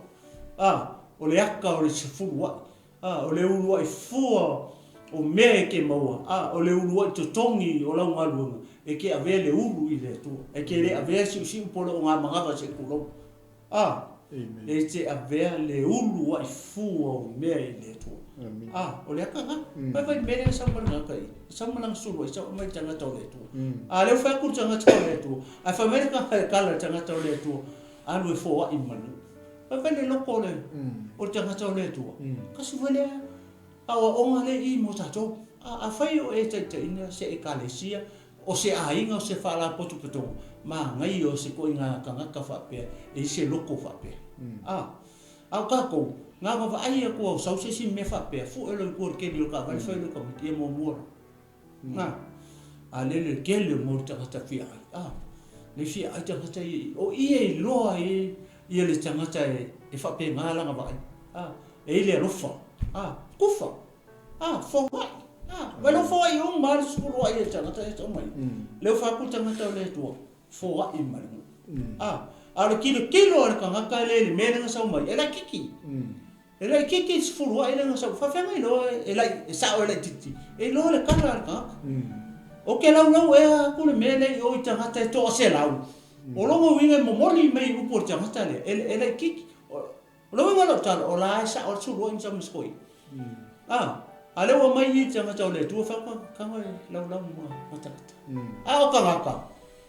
a, o le aka o le sefuluai, a, o le uluai fua o mea e te maua, a, o le uluai totogi o lau galuega, e te avea le ulu i le Atua. E te le avea siusiu po o le ogamanava se i tulou. A. E te avea le uluai fua o mea i le Atua. A, o le aka lena. Vaivai le mea lea e sau ma le tagata i, sau ma lana sulu ai, sau aumai le tagata o le Atua. A lea ua fai atu le tagata o le Atua, ae fai mai le tagata e kala i le tagata o le Atua, alu e foai ma le nuu. Vaivai le loto o le, o le tagata o le Atua. Kasi foi lea aoaoga lea i i mo tatou. A, afai o e taitaiina se Ekalesia, o se aiga, o se faalapotopotoga, manaia o se ituaiga tagata faapea e i se loto faapea. A, a o tatou, na ona vaai atu lava o sau se isi mea faapea, fue loa i tua i le keli o le taavale, fai loa i tamaiti, ia muamua loa. Na, a lele le tele o mau tagata fia ai. A, le fia ai tagata ia i, o ia e iloa ai ia le tagata e faapena lana vaai. A, e i le alofa. A, tufa. A, foai. A, vai lou foai uma lava le sefulu ai e tagata ia tau mai. Lea ua fai atu le tagata o le Atua, foai ma le nuu. A, a o le tilotilo a le tagata lea i le mea lea na sau mai, e laititi. E laititi le sefulu ai lea na sau, faafeagai loa e lai, e sao e laititi, e iloa le tala a le tagata. Ou te laulau ea atu le mea lea i o i tagata e 100, o lona uiga e momoli mai upu a le tagata lea, e laititi. O le uiga o lau tala, o la e sao le sulu ai ma sau ma sikoia. A, a lea ua mai i tagata o le Atua fai atu, tago e laulau ma tagata. A o tagata,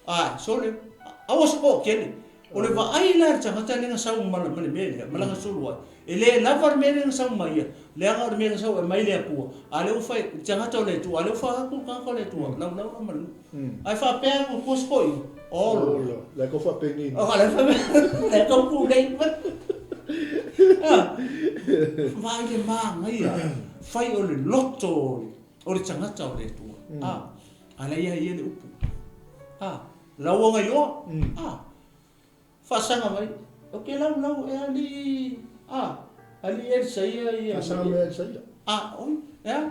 a, sole, aua se toatele. O le vaai la i le tagata lea na sau ma le mea lea, ma lana sulu ai, e le lava le mea lea na sau ma ia, leaga o le mea na sau e aumai le Atua, a lea ua fai, le tagata o le Atua, a lea ua fai atu le tagata o le Atua, laulau la ma le nuu. Ae faapea atu tua se toeaina, ola. Ola, la e kau faapenei mai. La e kau pulei mai. Vaai le manaia, fai o le loto o le tagata o le Atua. A la ia ia le upu. Lau ona iloa. Faasaga mai, Ou te laulau e alii, a, alii Elisaia ia. Faasaga mai Elisaia. A, oi, e a?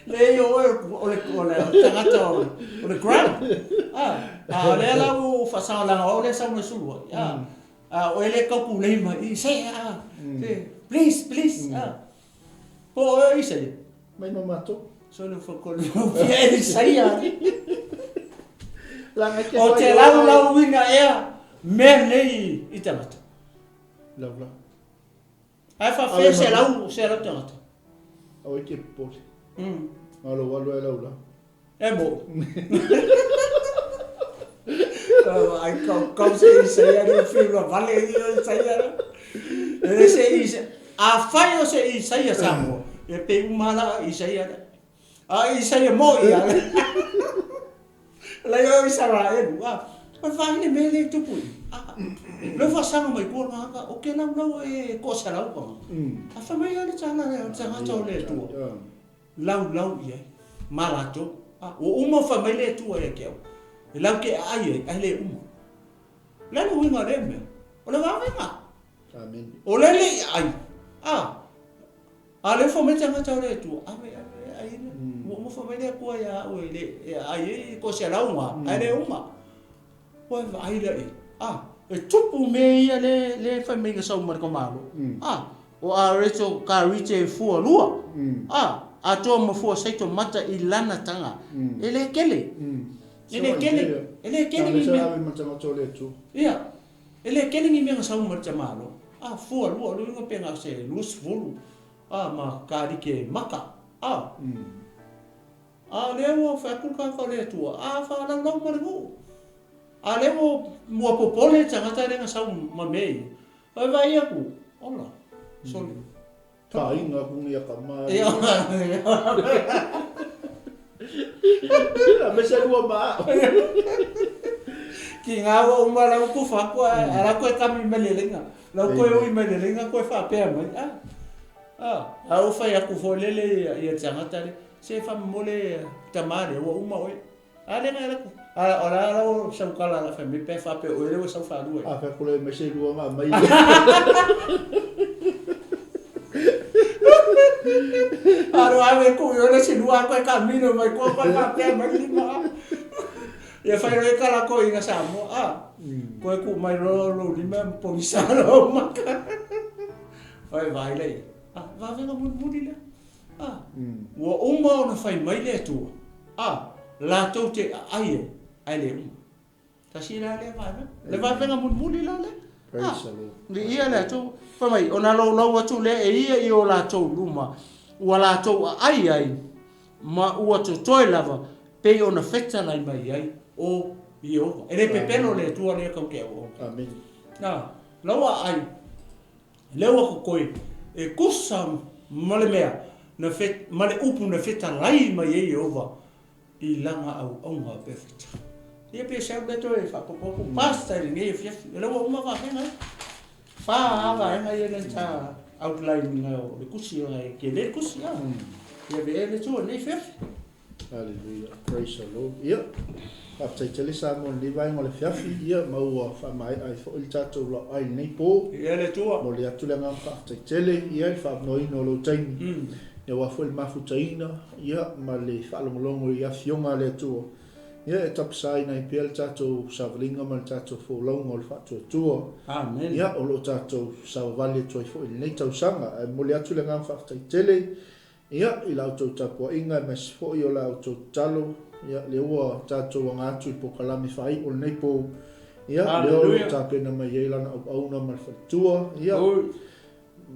Leai o oe o le, o le tagata o le, o le ground. A, a o lea la ua ou faasaga leaga o au lea e sau mai sulu ai. A, a o oe lea e tau pulei mai i, se, a, se, please, please, a. Po o oe o Isaia? Mai ma matou. Sole fokoli mau fia Elisaia. Langa ke O te laulauina ea mea nei i tagata. Laulau. Ae faafefea 100 tagata. Aua e te popole. Na o lou alu lava e laulau. E mo. Ai kau kau se Isaia ni fiu la vale ia Isaia. E se Isaia. Afai o se Isaia Samoa, e pei uma la Isaia lea. A Isaia mo ia. Lai o Isaraelu, a, o le vaai le mea lea e tupu i. A, leu faasaga mai tua le tagata, o ke laulau e 100 tagata. A fai mai lava le tala lea o le tagata o le Atua. Laulau i ai ma latou. A, ua uma ona fai mai le Atua ia te au, e lau te aai ai, ae le uma. O le a le uiga o lea mea? O le vavega. Amen. O lea le i aai. A, a lea ua fai mai le tagata o le Atua, ave, ave, e aai lea. Ua uma fai mai le Atua ia au e le, e aai ai 100 ga, ae le uma. Ua e vaai lea i ai. A, e tupu mea ia le, le fai mai na sau ma le tamalo. A, o Areto Karite e fua lua. A, atoa ma fua saito mata i lana taga. E le kele. E le kele, e le kele ni mea. Ia, e le kele ni mea na sau ma le tamalo. A, fua lua, o le uiga pe na o se 20, a, ma karike maka. A. A o lea ua fai atu le tagata o le Atua, a faalaulau ma le nuu. A lea ua popole le tagata lea na sau ma mea ia. Ua vaai atu, ola, sole. Taina aku nei a ka mai. Ia. A me se lua ma ao. Ki ngā ua uma lau kufa aku, a lau koe kami mai le lenga. Lau koe ui mai le lenga koe faapea mai. A, a, a ua fai atu foi lele ia tagata lea. Se faamomole tama lea ua uma oe. A lea na atu. A o la la o sau kala la fai mai pe faapea oe lea ua sau faalua. A fai atu lea mai se lua nga mai. Alo ave ku yo le se lua koe ka mino mai ko koe faapea mai lima. Ia fai loa e kala koe ina Samoa. A koe ku mai loa lou lima pogisa lou maka. Fai vai lea. A vavega mulimuli lea. A, ua uma ona fai mai le Atua, a, latou te aai ai, ae le uma. Tasi la lea vaega. Le vaega mulimuli la lea. Praise the Lord. Viia le Atua. Fai mai, ona loulau atu lea e ia i o latou luma, ua latou aai ai, ma ua totoe lava, pei ona fetalai mai ai o Ieova. E le pepelo le Atua lea kau te auauna. Amen. Na, lau aai, lea ua totoe, e tusa ma le mea na fet, ma le upu na fetalai mai ai Ieova i lana auauna perofeta. Ia pe se au lea toe faaopoopo atu, Pastor i lenei afiafi, o lea ua uma vaega ia. Fa lava vaega ia lea sa outline ina o le tusi ona e tele le tusi a. Ia viia le Atua i lenei afiafi. Hallelujah. Praise the Lord. Ia, faafetai tele Samoa i lenei vaega o le afiafi, ia ma ua faamaea ai foi le tatou laoai i lenei po. Viia le Atua. Momoli atu le agaga faafetai tele, ia i le faavanoaina o lou taimi. Aua foi le mafutaina, ia, ma le faalogologo i Afioga a le Atua, ia, e tapasaina ai pea le tatou savaliga ma le tatou folauga o le faatuatua, Amen. ia, o lo o tatou savavali atu ai foi i lenei tausaga. Ae momoli atu le agaga faafetai tele, ia, i la outou tapuaiga aemaise foi o la outou tatalo, ia, lea ua tatou aga atu i le polokalame faaiu o lenei po, ia, lea o lo o tapena mai ai lana auauna ma le faletua, ia,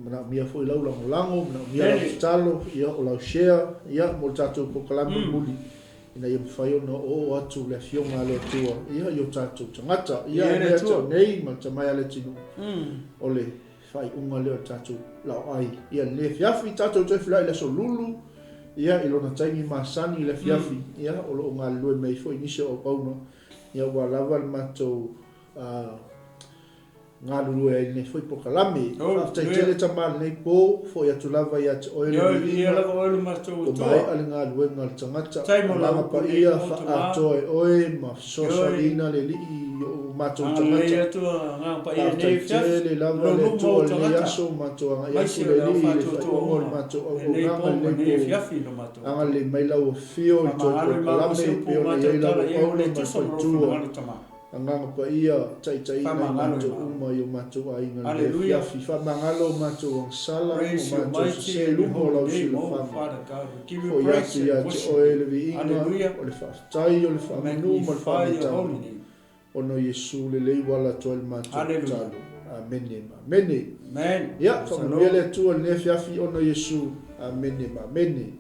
Manaomia foi lau lagolago, manaomia lau tatalo, ia, o lau share, ia, mo le tatou polokalame mulimuli, ina ia mafai ona oooo atu le Afioga a le Atua, ia, i o tatou tagata. Ia, e mea atu nei ma le tamai a le atunuu, o le faaiuga lea o le tatou laoai. Ia, lenei afiafi, tatou toe feiloai i le Aso Lulu, ia, i lona taimi masani i le afiafi, ia, o lo o galulue mai ai foi nisi o auauna, ia, aua lava le matou, galulue ai i lenei foi polokalame. Faafetai tele tama lenei po, foi atu lava ia te oe le viiga, ua maea le galuega a le tagata, Agaga Paia faaatoa e oe ma fesoasoaniina le Alii i o matou tagata. Faafetai tele lava le Atua i lenei aso, matou agai atu le Alii i le faaiuga o le matou auaunaga i lenei po. Agalelei mai lau afio i le toe polokalame e pei ona i ai lau auauna ma le faletua. Agaga Paia, taitaiina i matou uma i o matou aiga i lenei afiafi. Faamagalo o matou agasala, o matou sese i luma o lau silafaga. Foi atu ia te oe le viiga, o le faafetai, o le faamanu ma le faamoetaga, ona o Iesu lelei ua ala atu ai le matou tatalo. Amene ma amene. Ia, faamanuia le Atua i lenei afiafi ona o Iesu. Amene ma amene.